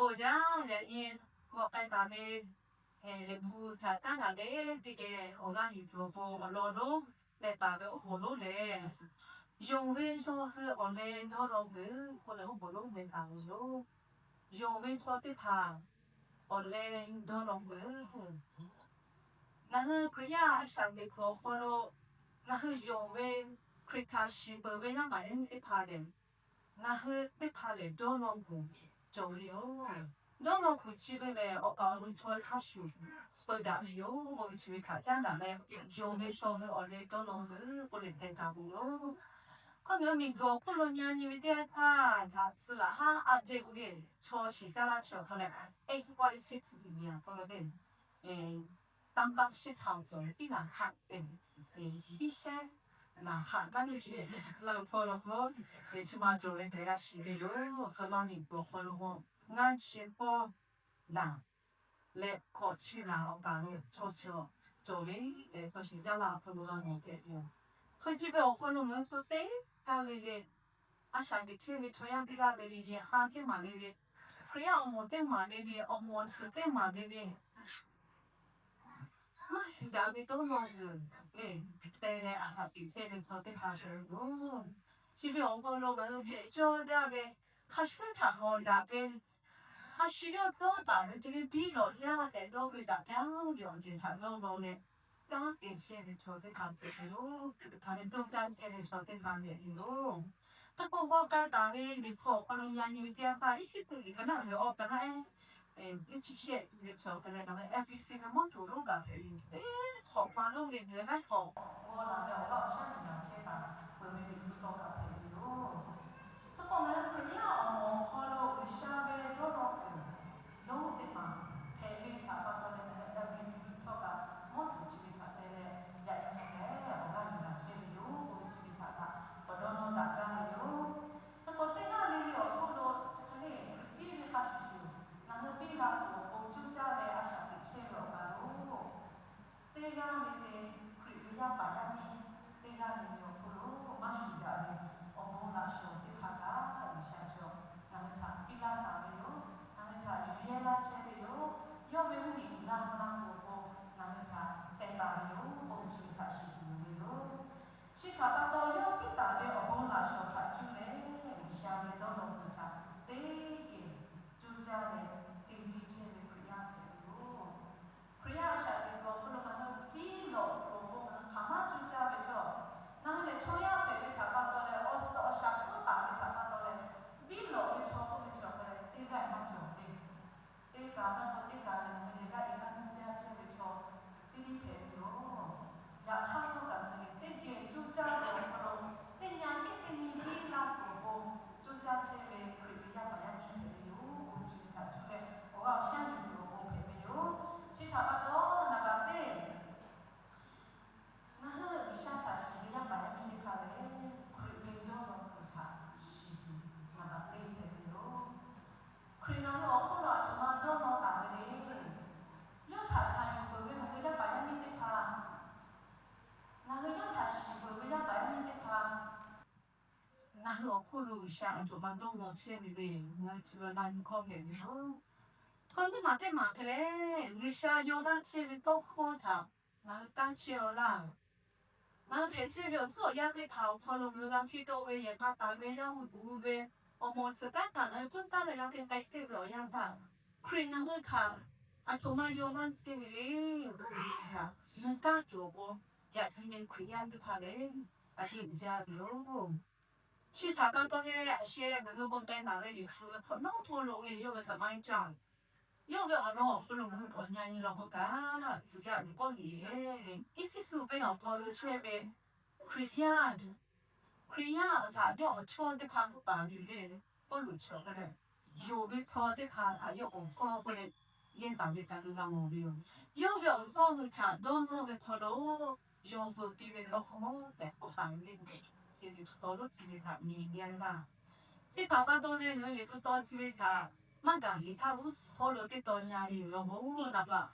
Awˬ jaˇ lehˬ, yaꞈ nyi g'awˬ k'ai taˍ ve, bu htaꞈ taˉ taˍ ve teˇ geh awˬ g'aˇ yuˬ tuˬ awˬ pon awˬ lawn lonˉ leh taˍ ve awˬ hoꞈ lonˉ lehˬ, yonˍ ve chaw hui awˬ leh dawˇ law peuˬ k'oˆ leh awˬ hoꞈ lonˉ leh taˍ ve yoˬ. Yonˍ ve chaw teˇ hpaˍ awˬ leh dawˇ law peuˬ. Ngaˬ hui Hkriꞈ yaˇ a shaꞈ teꞈ kuiˬ awˬ hk'aw lo ngaˬ hui yonˍ ve Hkriꞈ htaꞈ shiˍ peuˬ ve yaˇ paˍ yaˇ miˇ teˇ hpaˍ lehˬ, ngaˬ hui teˇ hpaˍ lehˬ dawˇ law kuiˬ cawˬ ve yoˬ. Dawˇ law kuiˬ chi ve lehˬ, awˬ kaˍ awˬ nu chaw hk'a shuˍ peu daꞈ ve yoˬ. Awˬ ve chi ve htaꞈ caˉ daꞈ leh, yonˍ ve chaw hui awˬ leh dawˇ law peuˬ k'oˆ leh teh taˍ ve yoˬ. K'oˆ ve miˬguiˬ awˬ hk'oˆ lo nyi nyi ve teˇ yanˇ htaˇ, daꞈ tcuh laꞈ haˉ update ve chaw shiˍ caˇ laˇ chi awˬ hk'aw lehˬ, eight point six million k'oˆ ve le, ตั้งเป้าเส้นทางสองที่หลังหักเป็น yiˉ shehˉ laˬ haꞈ gaˇ ve chi laˇ hk'aw lo k'o, chi ma cawˬ ve hk'e g'a shiˍ ve yoˬ. Hk'e laˇ miˬguiˬ awˬ hk'aw lo ngaˇ chi pawˆ laˬ leh hkawꞈ chi laˬ awˬ kaˍ ve chaw chi cawˬ ve, chaw shiˍ caˇ laˇ awˬ hk'aw lo g'a mawˬ hpehꞈ ve yoˬ. Hk'e chi ve awˬ hk'aw lo ngaˬ hui hk'e te gaˇ ve le, a shaꞈ teꞈ chehˇ ve chaw yaˇ teˇ g'aˇ le le, yehˬ k'a teˇ maˬ le le, Hkriꞈ yaˇ awˬ moˍ teˇ maˬ le le, awˬ moˍ awˬ tcuhˍ teˇ maˬ le le, maˇ shuˍ daꞈ ve dawˇ law kuiˬ le, te leh a shaꞈ teꞈ chehˇ ve chaw teˇ hpaˍ hpehꞈ ve yoˬ. Chi ve awˬ hk'aw lo ngaˬ hui hpehꞈ cawˇ jaˇ ve, hk'a shuˍ htaꞈ hawˍ daꞈ ve, hk'a shuˍ yawˇ dawˇ taˍ ve te ve biˇ lawꞈ yaˇ tehꞈ dawˇ ve daꞈ jaˇ ve awˬ ceuˬ htaꞈ dawˇ law leh, kanˉ te chehˇ ve chaw teˇ hpaˍ hpehꞈ ve yoˬ. Hk'e te dawˇ caˇ chehˇ ve chaw teˇ hpaˍ hpehꞈ ve yoˬ. Teˇ pawˆ g'awˇ k'ai taˍ ve liꞈ hpu awˬ hk'aw lo yaꞈ nyi ve teˇ yanˇ htaˇ, Iˉsaˍreˍlaˆ ve awˬ kaˍ naˆ ehˉ, teˇ chi shehˆ ve chaw hk'a lehˬ, F B C ve mawˇ tuˬ lonˉ gaˬ hpehꞈ ve yoˬ. Teˇ hk'awꞈ ma lonˉ ve ngaˬ hui laiˉ hk'awꞈ g'awˇ la leh awˬ g'aˇ awˬ shaˉ yuˬ laˬ chehˇ taˍ peuˬ ve liꞈ hpu tawˇ kaꞈ hpehꞈ ve yoˬ. Teˇ pawˆ ngaˬ hui Hkriꞈ yaˇ awˬ moˍ awˬ hk'aw lo G'uiˬsha ve dawˇ law kuiˬ lonˉ teˇ hpaˍ hpehꞈ ve htaꞈ pa taw leh, ngaˬ hui F B C htawˇ kaꞈ mawˇ tuˬ chi ve htaꞈ te leh, yaꞈ nyi hk'e leh awˬ g'aˇ yuˬ laˬ chehˇ ve yoˬ k'oˆ ve chi ve htaꞈ kaꞈ, awˬ dawˇ nawˇ daꞈ jaˇ ve yoˬ. Hk'e k'o, teˇ g'aˇ le le awˬ hk'oˆ lo chi hk'e le Hkriꞈ piˇ ve hk'a shuˍ shuˍ, ngaˬ hui piˇ la tuˬ awˬ pon cuˇ caˇ leh a shaꞈ teꞈ chehˇ ve awˬ kaˍ lo teˇ g'aˇ le le, Hkriꞈ ve yaˇ paˍ yaˇ miˇ teˇ g'aˇ le le awˬ hk'oˆ lo maˇ shuˍ daꞈ ve awˬ bon laꞈ shawˍ teˇ hpaˍ kaꞈ G'uiˬsha cawˬ ngaˬ hui htaꞈ piˇ laˇ taˍ ve yoˬ. Ngaˬ hui htaꞈ yuˬ yehˇ laˇ chehˇ ve yoˬ. Yawˇ ve mvuhˇmiˬ uiˍ la mvuh la tuˬ awˬ pon ngaˬ hui htaꞈ hpehˇ taˍ ve yoˬ k'oˆ ve chi ve htaꞈ shiˍ tuˬ loˍ ve yoˬ. Chi htaꞈ pa taw, yawˇ piˇ taˍ ve awˬ bon laꞈ shawˍ htaꞈ cuˇ leh, G'uiˬsha ve dawˇ law kuiˬ htaꞈ teˇ geh cuˇ caˇ leh te piˇ chehˇ ve Hkriꞈ yaˇ hpehꞈ ve yoˬ. Hkriꞈ yaˇ a shaꞈ teꞈ kuiˬ awˬ hk'aw lo ngaˬ hui biˇ lawꞈ tuˬ awˬ pon ngaˬ hui hk'aˬ maˇ cuˇ caˇ ve htawˇ, ngaˬ hui lehˬ chaw yaˇ hpehꞈ ve htaꞈ pa taw leh, awˬ suhˍ awˬ shaˍ hpfuhˇ taˍ ve htaꞈ pa taw leh, biˇ lawꞈ ve chaw k'oˆ ve chi awˬ hk'aw leh teˇ g'aˇ maˇ cawˬ ve. Teˇ kaꞈ maˇ k'oˆ teˇ kaꞈ lehˬ, ngaˬ hui lehˬ g'aˇ e g'aˇ cuˇ caˇ chehˇ ve chaw teˇ g'aˇ hpehꞈ ve yoˬ. Yaꞈ hk'aˇ htawˇ kaꞈ ngaˬ hui lehˬ teˇ geh cuˇ caˇ ve awˬ hk'aw lo teˇ nyi teˇ teˇ nyi piˇ laˇ tuˬ awˬ pon cuˇ caˇ chehˇ ve Hkriꞈ ve yaˇ paˍ yaˇ miˇ hpehꞈ ve yoˬ. Chi htaꞈ cuˇ leh awˬ g'aˇ awˬ shaˉ yuˬ tuˬ awˬ pon hpehꞈ ve yoˬ. Chi htaꞈ pa taw, naˍ baˬ teˇ ngaˬ hui G'uiˬsha htaꞈ shiˍ ve yaˇ paˍ yaˇ miˇ teˇ hpaˍ lehˬ, Hkriꞈ ve dawˇ law kuiˬ htaꞈ shiˍ tuˬ naˍ baˬ teˇ hpehꞈ ve yoˬ. Hkriꞈ ngaˬ hui awˬ hk'oˆ lo aˬ htoꞈ ma dawˇ law taˍ ve le. Yawˇ htaꞈ hkanˍ yuˬ peuˬ ve ngaˬ hui yaˇ paˍ yaˇ miˇ teˇ hpaˍ, ngaˬ hui yawˇ htaꞈ shiˍ peuˬ ve yaˇ paˍ yaˇ miˇ teˇ hpaˍ, ngaˬ hui awˬ hk'oˆ lo G'uiˬsha aˬ htoꞈ ma dawˇ law chehˇ ve le. Ngaˬ hui chi ve la nyi hkawˇ hpehꞈ ve yoˬ. Hk'aw teˇ maˬ teˇ maˬ hk'e leh, G'uiˬsha yaw laˇ chehˇ ve tawˇ hkawˇ htaꞈ ngaˬ hui kanˉ chehˇ-aw laˇ. Ngaˬ hui hpehꞈ chehˇ ve awˬ tcuhˉ awˬ yanˇ teˇ hpaˍ awˬ hk'aw lo ngaˬ hui g'a hkiˇ tawˆ ve yehˬ k'a taˍ ve yaˇ hui gu ve awˬ moˍ tcuhˍ kanˉ htaꞈ ngaˬ hui tuˉ taˉ leh g'a te k'ai chehˇ ve awˬ yanˇ htaˇ, Hkriꞈ ngaˬ hui htaꞈ aˬ htoꞈ ma yaw laˇ chehˇ ve le. Ngaˬ hui kanˉ cawˬ k'o, yaꞈ nyi Hkriꞈ yaˇ teˇ hpaˍ lehˬ, a shu uiˍ jaˇ ve yoˬ. Chi htaꞈ pa taw leh, a sheh ngaˬ hui bon k'ai naˍ ve liꞈ hpu ve hk'awꞈ nawˉ hto lo ve yawˇ ve htaꞈ maˇ heˆ caˇ. Yawˇ ve awˬ lawn awˬ hk'aw lo ngaˬ hui k'awꞈ nyi nyi lawˬ k'o kaꞈ, tcuh yaˇ liꞈ k'awˇ liꞈ lehˬ, Eˇfeˇsuꞈ venˇ awˬ hk'aw lo chehˇ ve Hkriꞈ yaˇ, Hkriꞈ yaˇ htaꞈ yawˇ awˬ chawˇ teˇ hpaˍ k'oˆ taˍ ve le. Pawˇluꞈ chi awˬ hk'a lehˬ, yonˍ ve chaw teˇ hpaˍ htaꞈ yawˇ awˬ chawˇ k'oˆ leh, yehˇ taˍ ve htaꞈ g'a mawˬ ve yoˬ. Yawˇ ve awˬ chawˇ hui htaꞈ dawˇ nawˇ ve hk'aw lo, yawˇ hui te ve law k'o, tehꞈ k'oˆ taˍ ve le. Chi ve hpu taw lonˉ chi ve htaꞈ nyi g'a laˇ. Chi htaꞈ pa taw leh, ngaˬ hui liꞈ hpu taw chi ve htaꞈ maˇ gaˬ liꞈ htaˇ g'uˇ suhˍ hk'aw lo teˇ taw nya ve yoˬ. Law k'o, naˍ baˬ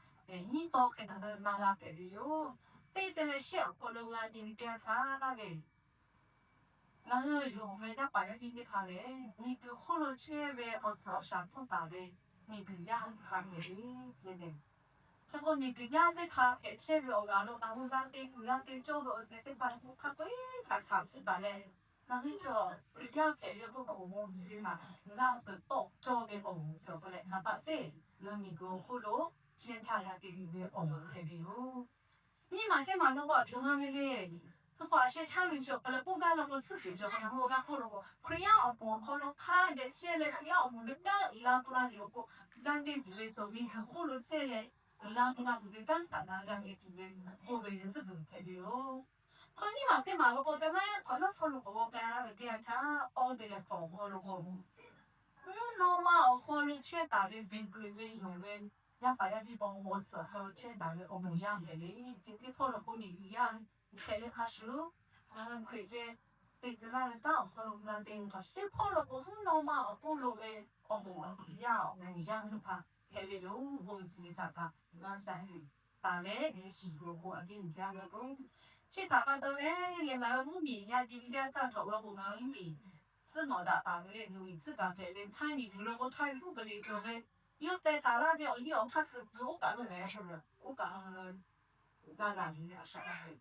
nyiˇ taw hk'e ngaˬ hui na g'a hpehꞈ ve yoˬ. Teˇ te leh shehˆ awˬ hk'aw lo g'a nyi ve teˇ yanˇ htaˇ le, ngaˬ hui yonˍ ve yaˇ paˍ yaˇ miˇ teˇ hpaˍ lehˬ, miˬguiˬ hk'oˆ lo chehˇ ve awˬ suhˍ awˬ shaˍ hpfuhˇ taˍ ve miˬguiˬ yaˇ teˇ hpaˍ hpehꞈ ve le. Hk'e k'o, miˬguiˬ yaˇ teˇ hpaˍ hpehꞈ chehˇ ve awˬ g'aˇ lo ngaˬ hui g'a te kuiˬ g'a te cawˇ ve awˬ ceuˬ teˇ hpaˍ hk'a peu-eˬ htaꞈ hkanˍ suh taˍ leh, ngaˬ hui cawˬ Hkriꞈ yaˇ hpehꞈ ve k'oˆ k'o, awˬ moˍ ve maˬ g'a peuˬ tawˆ cawˇ ve awˬ moˍ cawˬ k'o leh, naˍ baꞈ teˇ ngaˬ hui miˬguiˬ awˬ hk'oˆ lo chehˇ htaˇ g'a te ve awˬ moˍ hpehꞈ ve yoˬ. Nyiˇ maˬ teˇ maˬ lo k'o, aˬ htoꞈ ma ve le. Hk'e k'o, a sheh htaˇ ve cawˬ k'o leh k'oˆ gaˇ la k'o, tsuhˇ shiˍ cawˬ k'o, ngaˬ hui awˬ g'aˇ hk'oˆ lo k'o, Hkriꞈ yaˇ awˬ moˍ awˬ hk'aw lo hk'a dehꞈ chehˇ leh, Hkriꞈ yaˇ awˬ moˍ ve kanˉ uiˍ la hto la ve awˬ hk'oˆ, g'a te tuˬ ve cawˬ ve hk'aw lo chehˇ leh, uiˍ la hto la tuˬ ve kanˉ htaꞈ g'a g'a ve tuˬ ve, k'oˆ ve tcuhˉ tuˬ hpehꞈ ve yoˬ. Hk'e nyiˇ maˬ teˇ maˬ lo k'o, teˇ maˇ hk'awꞈ nawˉ hk'aw lo k'awꞈ g'aw k'ai ve teˇ yanˇ htaˇ, awˬ te leh hk'awꞈ awˬ hk'aw lo k'o, mvuhˇ naw ma awˬ hk'aw lo chehˇ taˍ ve, beˬ keuˬ ve yonˍ ve, yaˇ paˍ yaˇ miˇ paw maw tsuhꞈ hk'aw lo chehˇ taˍ ve awˬ moˍ yaˇ hpehꞈ ve, chi teˇ hk'aw lo k'o, miˬguiˬ yaˇ hpehꞈ ve hk'a shuˍ, ngaˬ hui Hkriꞈ ve te tcuh laˇ ve kanˉ awˬ hk'aw lo g'a te ve hk'a shuˍ, teˇ hk'aw lo k'o, mvuhˇ naw ma awˬ hk'oˆ lo ve awˬ moˍ yaˇ awˬ moˍ yaˇ teˇ hpaˍ hpehꞈ ve yoˬ. Bon tuˬ ve htaꞈ kaꞈ g'a shaˍ taˍ leh, shiˍ g'awˬ k'o, aꞈ kehˉ jaˇ ve k'o, chi htaꞈ pa taw leh, leh ngaˬ hui mvuhˇmiˬ yaˇ te ve teˇ yanˇ htaˇ htaꞈ g'a k'o, ngaˬ hui mvuhˇmiˬ tcuhˉ nawꞈ daꞈ taˍ ve le, mvuhˇmiˬ tcuhˉ taˍ hpehꞈ ve, htaiˇ miˬguiˬ lo k'o, htaiˇ miˬguˬ hk'oˆ ve le cawˬ ve, yawˇ teh taˍ laˇ ve awˬ liˇ awˬ hk'aˇ suh gu oˇ kaꞈ lo leh, oˇ kaꞈ g'a gaˬ ve a shaꞈ la ve.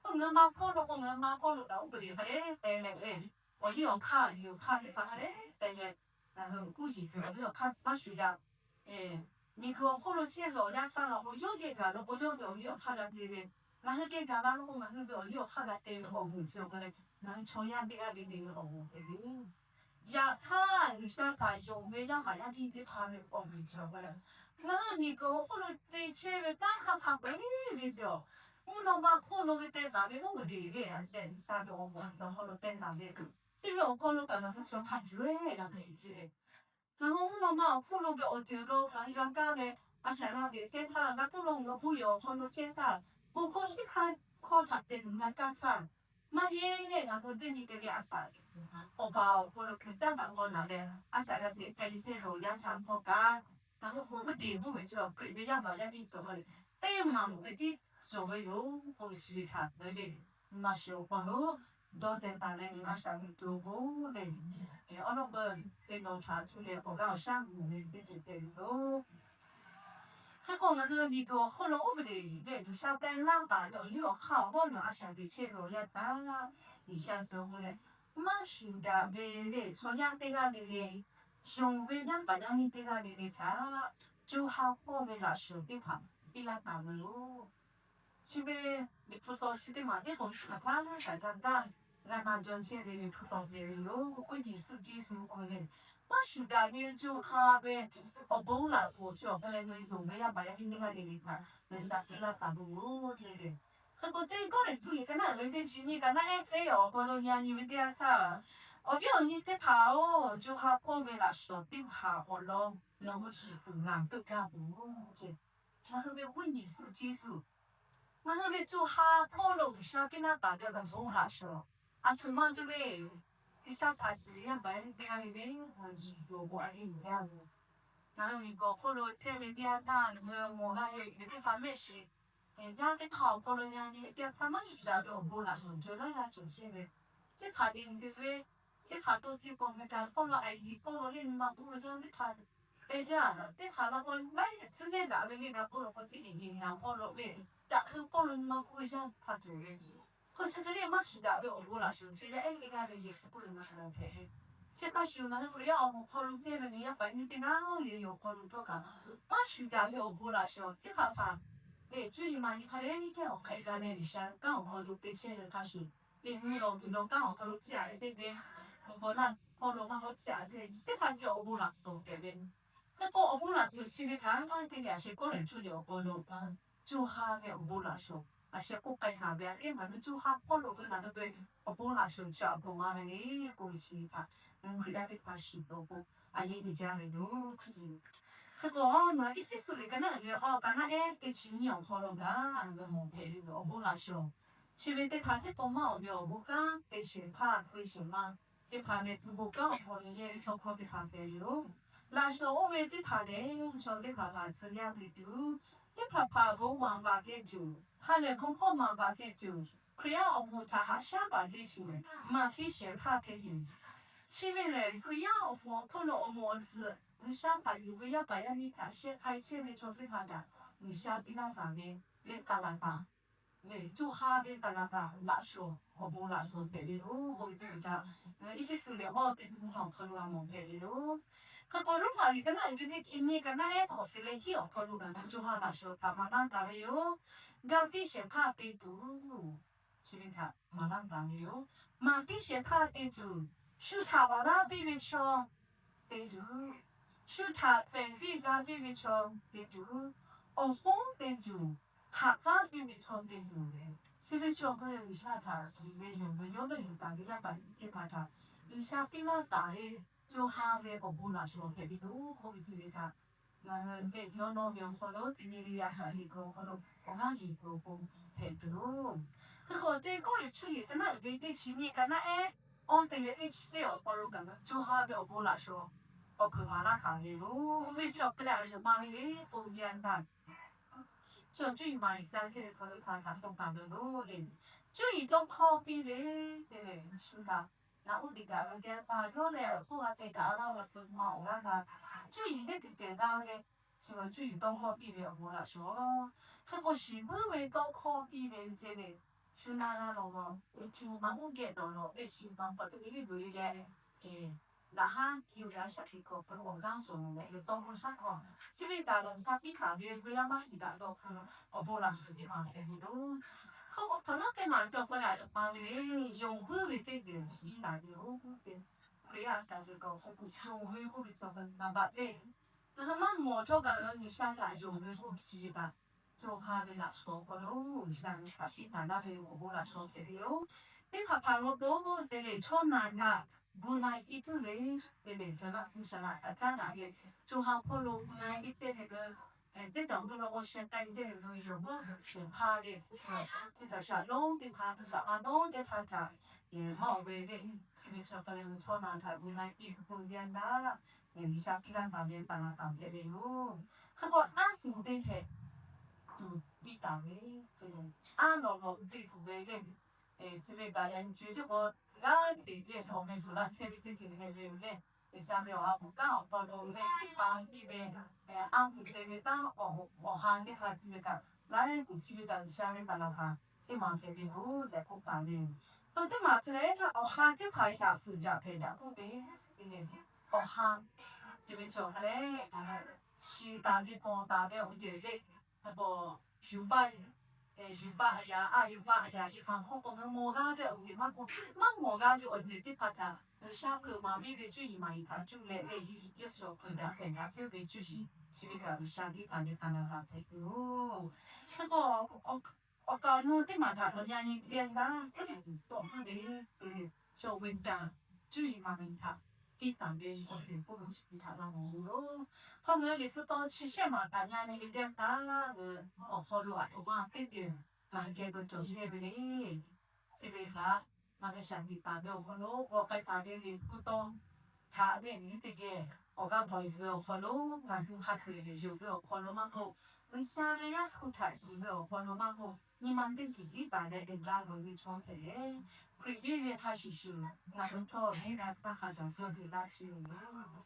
K'o, ngaˬ hui ma hkawˇ lo k'o, ngaˬ hui ma hkawˇ lo kaꞈ oˇ kaꞈ le hk'a dehꞈ teh leh, awˬ liˇ awˬ hk'aˇ, yonˍ hk'aˇ teˇ hpaˍ hk'a dehꞈ teh leh, ngaˬ hui uˉ kuˉ yeˬ ve awˬ liˇ awˬ hk'aˇ maˇ shuˍ yaˇ. Miˬguiˬ awˬ hk'oˆ lo chehˇ ve awˬ yanˇ htaˇ ngaˬ k'o, yawˇ geh gaˬ lo k'o, yawˇ ve awˬ liˇ awˬ hk'aˇ g'a te ve, ngaˬ hui geh gaˬ la lo k'o, ngaˬ hui ve awˬ liˇ awˬ hk'aˇ g'a te ve awˬ vuˬ chi awˬ hk'aw leh, ngaˬ hui chaw yaˇ teˇ g'aˇ le le ve awˬ vuˬ hpehꞈ ve. Yaꞈ hk'aˇ, G'uiˬsha htaꞈ yonˍ ve yaˇ paˍ yaˇ miˇ teˇ hpaˍ ve awˬ vuˬ chi awˬ hk'aw leh, ngaˬ hui miˬguiˬ awˬ hk'oˆ lo te chehˇ ve kanˉ hk'a hk'a peu-eˬ ve cawˬ, mvuhˇ naw ma hk'oˆ lo ve teh taˍ ve mvuhˇ miˬ deˬ le, a tehꞈ ta ve awˬ moˍ awˬ hk'aw lo teh taˍ ve, chi ve awˬ hk'aw lo kaꞈ ngaˬ hui chaw hk'a juˬ-e g'a hpehꞈ ve ce. Ngaˬ hui mvuhˇ naw ma awˬ hk'oˆ lo ve awˬ ceuˬ lo ngaˬ hui g'a kaˇ leh, a shaꞈ g'a ve kehˇ htaˇ, g'a tuˉ lo ngaˬ hui bon yehˬ awˬ hk'aw lo kehˇ htaˇ, bon hkawˇ teˇ hk'aˇ hkawˇ htaꞈ te tuˬ g'a kaˇ htaˇ, maˇ heˆ leh ngaˬ hui teˇ nyi te ve a shaꞈ, awˬ baˬ awˬ hk'aw lo hkui caˉ daꞈ g'aw naˍ leh, a shaꞈ g'a ve hk'e te ve awˬ yanˇ htaˇ hkawˇ kaꞈ, ngaˬ hui k'o teˇ deˬ mvuhˇ ve cawˬ, Hkriꞈ ve yaˇ paˍ yaˇ miˇ cawˬ ve, teˇ maˬ mawˬ ve tiˉ cawˬ ve yoˬ k'oˆ ve chi ve htaꞈ le le, maˇ shiˍ awˬ hk'aw lo dawˇ teh taˍ leh, a shaꞈ ve tuˬ k'o le, awˉ lawˉ peuˬ te nawˬ htaꞈ cuˇ leh k'awꞈ g'aˇ awˬ shaˉ g'uiˬ ve teˇ ceuˬ hpehꞈ ve yoˬ. Hk'e k'o, ngaˬ hui miˬguiˬ awˬ hk'oˆ lo oˇ ve le, G'uiˬsha pehˇ laˇ taˍ ve awˬ liˇ awˬ hk'aˇ awˬ hawˉ nawˬ a shaꞈ teꞈ chehˇ ve awˬ yanˇ htaˇ, G'uiˬsha cawˬ k'o leh, maˇ shuˍ daꞈ ve le chaw yaˇ teˇ g'aˇ le le, yonˍ ve yaˇ paˍ yaˇ miˇ teˇ g'aˇ le le htaꞈ co ha hpawˇ ve laꞈ shawnˍ teˇ hpaˍ piˇ laˇ taˍ ve yoˬ. Chi ve Liꞈ hpu taw chi teˇ maˬ teˇ k'o shu htaꞈ hk'aˬ htaˇ g'a gaˇ g'a na jaw chehˇ ve Liꞈ hpu taw hpehꞈ ve yoˬ. K'oˆ Yeˍsuˆ Yeˍsuˆ k'oˆ ve, maˇ shuˍ daꞈ ve co ha ve awˬ bon laꞈ k'oˍ chi awˬ hk'aw leh ngaˬ hui yonˍ ve yaˇ paˍ yaˇ miˇ teˇ g'aˇ le le htaꞈ ngaˬ hui htaꞈ piˇ laˇ taˍ ve yoˬ le. Hk'e k'o, teˇ kawˇ lehˬ tuˬ yeˬ ka naˉ ve teˇ chi nyiˇ ka naˉ ehˉ teˇ awˬ hk'aw lo nyi a nyi ve teˇ yanˇ htaˇ, awˬ viˉ awˬ nyi teˇ hpaˍ-oˬ, co ha hpawˇ ve laꞈ shawnˍ teˇ hpaˍ awˬ lawn nawˬ hui shiˍ tuˬ ngaˬ teuˆ gaˇ tuˬ yoˬ ce. Ngaˬ hui ve Yeˍsuˆ Yeˍsuˆ, ngaˬ hui ve co ha hpawˇ lo G'uiˬsha piˇ laˇ taˍ ve laꞈ shawnˍ, a htoꞈ ma tuˬ le. G'uiˬsha htaꞈ cuˬ ve yaˇ paˍ yaˇ miˇ teˇ g'aˇ le le, ngaˬ hui miˬguiˬ awˬ bon a yeˇ uiˍ jaˇ ve, ngaˬ hui miˬguiˬ awˬ hk'oˆ lo chehˇ ve teˇ yanˇ htaˇ, ngaˬ hui mawˬ g'a ve teˇ hpaˍ mehˆ shiˍ, yaˇ teˇ hpaˍ awˬ hk'aw lo nyi a nyi ve teˇ yanˇ htaˇ, maˇ shuˍ daꞈ ve awˬ bon laꞈ shawnˍ cawˬ laˇ g'a cawˬ chehˇ ve, teˇ hpaˍ te ve, teˇ hpaˍ to chi k'awꞈ ngaˬ kaꞈ hpawˇ lo a yiˍ hpawˇ lo le nyi ma k'oˆ ve yaˇ teˇ hpaˍ te jaˇ, teˇ hpaˍ la k'o laiˉ tcuhˉ nehˉ daꞈ ve le, g'a k'oˆ lo k'o teˇ nyi nyi hpawˇ lo le, caꞈ hui hpawˇ lo nyi ma k'oˆ ve yaˇ hpaˇ cawˬ ve, hk'e chi hk'e le maˇ shuˍ daꞈ ve awˬ bon laꞈ shawnˍ chi yaˇ ehˉ ve g'aˇ ve yehˬ k'oˆ lo maˇ shuˍ daꞈ hpehꞈ ve. Chi hk'a shuˍ ngaˬ hui Hkriꞈ yaˇ awˬ moˍ hk'aw lo chehˇ ve nyi yaˇ paˍ yaˇ miˇ teˇ g'aˇ le yawˬ hk'aw lo htawˇ kaꞈ, maˇ shuˍ daꞈ ve awˬ bon laꞈ shawnˍ teˇ hpaˍ hpaˍ ve cuˇ yiˍ ma nyi hk'a lehˬ nyi teˇ awˬ hk'e g'a leh G'uiˬsha kanˉ awˬ hk'aw lo te chehˇ ve hk'a shuˍ, teˇ nyi lawˬ kuiˬ lawˬ kanˉ awˬ hk'aw lo chehˇ a ve teˇ ve, awˬ hk'aw lo maˇ hawˉ chehˇ a ve teˇ hpaˍ ve awˬ bon laꞈ shawnˍ hpehꞈ ve, teˇ pawˆ awˬ bon laꞈ shawnˍ chi ve htaꞈ maˇ te leh a sheh kawˇ lehˬ cuˇ leh awˬ hk'aw lo, co ha ve awˬ bon laꞈ shawnˍ a sheh k'oˆ k'ai haˍ ve a kehˉ ngaˬ hui co ha hpawˇ lo ve ngaˬ hui ve awˬ bon laꞈ shawnˍ chi a bon ma ve le k'oˆ ve chi htaꞈ ngaˬ hui Hkriꞈ yaˇ teˇ hpaˍ shiˍ tawˍ k'o, a yeˇ ve jaˇ ve yoˬ. Hk'e k'o, ngaˬ Eˇfeˇsuꞈ liꞈ ka naˉ ve awˬ ka naˉ ehˉ teˇ chi nyiˇ awˬ hk'aw lo gaˬ ve mawˬ hpehꞈ ve awˬ bon laꞈ shawnˍ chi ve teˇ hpaˍ teˇ k'o maˇ awˬ ve awˬ bon kanˉ te shehˍ hpaˇ hk'e shehˍ ma teˇ hpaˍ lehˬ, tuˬ bon kanˉ awˬ hk'aw lo yehˇ ve chaw hkawˇ teˇ hpaˍ hpehꞈ ve yoˬ. Laꞈ shawnˍ oˇ ve teˇ hpaˍ lehˬ, chaw teˇ hpaˍ htaꞈ tcuh yaˇ ve tuˬ, teˇ hpaˍ hpaˍ bon maˍ baˬ ve tuˬ, ha lehˬ bon hkawˇ maˍ baˬ ve tuˬ, Hkriꞈ yaˇ awˬ moˍ htaꞈ haꞈ shaˉ baˬ ve tuˬ, maˍ piˇ shehˍ hpaˇ hpehꞈ ve yoˬ. Chi ve lehˬ, Hkriꞈ yaˇ awˬ moˍ awˬ hk'oˆ lo awˬ moˍ awˬ tcuhˍ G'uiˬsha htaꞈ yuˬ ve yaˇ paˍ yaˇ miˇ htaꞈ sheh k'ai chehˇ ve chaw teˇ hpaˍ htaꞈ G'uiˬsha piˇ laˇ taˍ ve leh taˍ laˍ taˍ leh co ha ve taˍ laˍ taˍ laꞈ shawˍ awˬ bon laꞈ shawˍ hpehꞈ ve yoˬ. K'oˆ ve teˇ ceuˬ htaꞈ Eˇfeˇsuꞈ liꞈ awˬ hk'aw lo g'a mawˬ hpehꞈ ve yoˬ. Hk'e k'o Roˉmaꞈ liꞈ ka naˆ uiˍ ve teˇ chi nyiˇ ka naˆ ehˉ hk'awꞈ te leh hiˉ awˬ hk'aw lo kaꞈ co ha laꞈ shawˍ htaꞈ maˍ laˇ taˍ ve yoˬ. Ga piˇ shehˍ hpaˇ te tuˬ, chi ve htaꞈ maˍ laˇ taˍ ve yoˬ. Maˍ piˇ shehˍ hpaˇ te tuˬ, shu htaꞈ awˬ laˇ piˇ ve chaw te tuˬ, shu htaꞈ pehˬ piˇ g'a piˇ ve chaw te tuˬ, awˬ hoˉ te tuˬ, haꞈ k'aˉ piˇ ve chaw te tuˬ leh, chi ve chaw hk'e G'uiˬsha htaꞈ tuˬ ve yoˬ ve yawˇ ve yoˬ taˍ ve yaˇ paˍ teˇ hpaˍ htaꞈ G'uiˬsha piˇ laˇ taˍ ve co ha ve awˬ bon laꞈ shawˍ hpehꞈ ve yoˬ. K'oˆ ve chi ve htaꞈ ngaˬ hui leh yawˇ nawˇ ve awˬ hk'aw lo teˇ nyi le yaˇ htaꞈ heˆ k'o awˬ hk'aw lo awˬ g'aˇ yuˬ k'o k'o hpehꞈ tuˬ yoˬ. Hk'e k'o teˇ kawˆ lehˬ, Cuˇ yiˍ ka naˆ uiˍ ve teˇ chi nyiˇ ka naˆ ehˉ awˇ te leh teˇ chi teˇ awˬ hk'aw lo kaꞈ co ha ve awˬ bon laꞈ shawˍ awˬ hk'eun maˍ laˇ taˍ ve yoˬ. Oˇ ve chi awˬ hk'e leh a ve yoˬ maˇ ve le k'o, yaˇ htaꞈ chi Cuˇ yiˍ maˍ yiˍ ca chehˇ ve hk'aw lo htaꞈ htaꞈ tawˇ taˍ ve yoˬ le. Cuˇ yiˍ tawˇ hkawˇ piˇ ve te leh shu htaꞈ naꞈ uˉ te kaꞈ ve geh pa yawˇ leh awˬ hk'oˆ g'a te kaꞈ a laˇ la tcuh ma awˬ g'aˇ g'a. Cuˇ yiˍ teˇ te cehˬ g'a leh, chi ma Cuˇ yiˍ tawˇ hkawˇ piˇ ve awˬ bon laꞈ shawˍ. Hk'e k'o shiˍ vuiˉ ve tawˇ hkawˇ piˇ ve ce leh, shu na g'a lawˬ lawˬ, uˉ cuˇ ma uˉ geh dawˬ lawˬ ve shiˍ ma pa te ve le g'uiˬ leh, daꞈ haˉ yoˬ yaˇ shaꞈ hk'e k'awꞈ k'awꞈ g'aˇ shawˍ leh ve tawˇ hkawˇ shaˉ hkawˇ chi ve kaꞈ lawˬ htaˇ piˇ htaꞈ ve ve yaˇ maˇ shiˍ daꞈ dawˇ hk'e awˬ bon laꞈ shawˍ teˇ hpaˍ hpehꞈ ve yoˬ. Hk'e k'o hk'aˬ lawˉ teˇ maˬ cawˬ k'o leh a ve le, yonˍ vuiˉ ve teˇ geh piˇ taˍ ve yoˬ. Hkriꞈ yaˇ htaꞈ ve k'o hk'e k'o yonˍ ve k'oˆ ve cawˬ ve naˍ baꞈ le. Ngaˬ hui maˇ mawˬ cawˇ kaꞈ ngaˬ hui G'uiˬsha htaꞈ yonˍ ve k'oˆ ve chi ve kaꞈ, co ha ve laꞈ shawˍ hk'aw lo G'uiˬsha ve htaꞈ piˇ taˍ laˇ ve awˬ bon laꞈ shawˍ hpehꞈ ve yoˬ. Teˇ hpaˍ hpaˍ lo k'o te leh chaw naˬ htaꞈ gu na-e piˇ tuˬ le, te leh chaw naˬ G'uiˬsha htaꞈ htaꞈ taˇ naꞈ ve co ha hk'aw lo gu na-e piˇ te leh teˇ cawˬ ve lo k'o sheh k'ai ve teˇ ve lo yonˍ vuiˉ shehˍ hpaˇ le, chi shaˍ shaˍ lonˉ teˇ hpaˍ, shaˍ a lonˉ teˇ hpaˍ htaꞈ maˇ oˬ ve le, chi ve chaw hk'a leh chaw naˬ htaꞈ gu na-e piˇ tuˬ k'o yaˇ naˉ, G'uiˬsha piˇ laˇ taˍ ve taˍ laˍ taˍ hpehꞈ ve yoˬ. Hk'e k'o aˉ tuˬ teˇ hpehꞈ tuˬ piˇ taˍ ve, aˉ lawꞈ lawꞈ te tuˬ ve le, chi ve kaꞈ yaꞈ nyi co teˇ k'o g'aˇ teꞈ leh awˬ meh tuˬ laˇ chehˇ ve teˇ ceuˬ hpehꞈ ve yoˬ le. G'uiˬsha ve awˬ ha hpu kanˉ awˬ hk'aw lo leh teˇ hpaˍ piˇ ve, aˉ tuˬ te ve taˇ awˬ ha teˇ hpaˍ chi ve kaꞈ laiˉ tuˬ chi ve kaꞈ G'uiˬsha ve taˍ laˍ htaꞈ teˇ maˬ hpehꞈ ve yoˬ tehꞈ k'oˆ taˍ ve yoˬ. Teˇ maˬ hk'e leh awˬ ha teˇ hpaˍ shaˍ suhˍ jaꞈ hpehꞈ daꞈ k'oˆ ve, awˬ ha chi ve cawˬ hk'a leh, shiˍ taˍ ve paw taˍ ve awˬ ceuˬ le, a paw yuˬ baˆ yuˬ baˆ a yaꞈ, a yuˬ baˆ a yaꞈ, chi hpaˍ hk'oˆ k'o ngaˬ hui mawˬ g'a ve awˬ ceuˬ maˇ k'o, maˇ mawˬ g'a ve awˬ ceuˬ teˇ hpaˍ htaꞈ G'uiˬsha hkeuꞈ maˍ piˇ ve cuˇ yiˍ maˍ yiˍ htaꞈ cuˇ leh ve, yawˇ shu hkeuꞈ daꞈ hpehꞈ daꞈ chehˇ ve cuˇ yiˍ chi ve kaꞈ G'uiˬsha teˇ hpaˍ ve htaꞈ na g'a hpehꞈ ve yoˬ. Hk'e k'o awˬ kaˍ awˬ nu teˇ maˬ htaꞈ awˬ yanˇ nyi geh gaˇ tawˆ maˇ ve, chaw ve taˍ cuˇ yiˍ maˍ yiˍ htaꞈ piˇ taˍ ve awˬ ceuˬ k'oˆ ve chi htaꞈ g'a mawˬ ve yoˬ. Hk'aw ngaˬ hui Liꞈ hpu taw chi shehˆ maˬ htaꞈ na nyi ve teˇ yanˇ htaˇ, awˬ hk'aw lo a to g'a teˇ ceuˬ ngaˬ hui geh dawˇ cawˬ chehˇ ve le. Chi ve htaꞈ ngaˬ hui shaˍ tiꞈ taˍ ve awˬ hk'aw lo k'awꞈ k'ai taˍ ve Liꞈ hpu taw htaꞈ ve nyi teˇ geh awˬ g'aˇ bawˬ zuhˬ awˬ hk'aw lo ngaˬ hui hk'a hk'e lehˬ yonˍ ve awˬ hk'aw lo maˇ k'oˆ, G'uiˬsha ve yaˇ hpu htaꞈ tuˬ ve awˬ hk'aw lo maˇ k'oˆ, nyi ma teˇ ceuˬ tiˉ taˍ leh te gaˇ ve chaw hpehꞈ leh, Hkriꞈ yeˇ ve hk'a shuˍ shuˍ ngaˬ hui htawˇ heˉ g'a taˇ hk'a shaˍ zuhˬ ve laˇ chi ve yoˬ.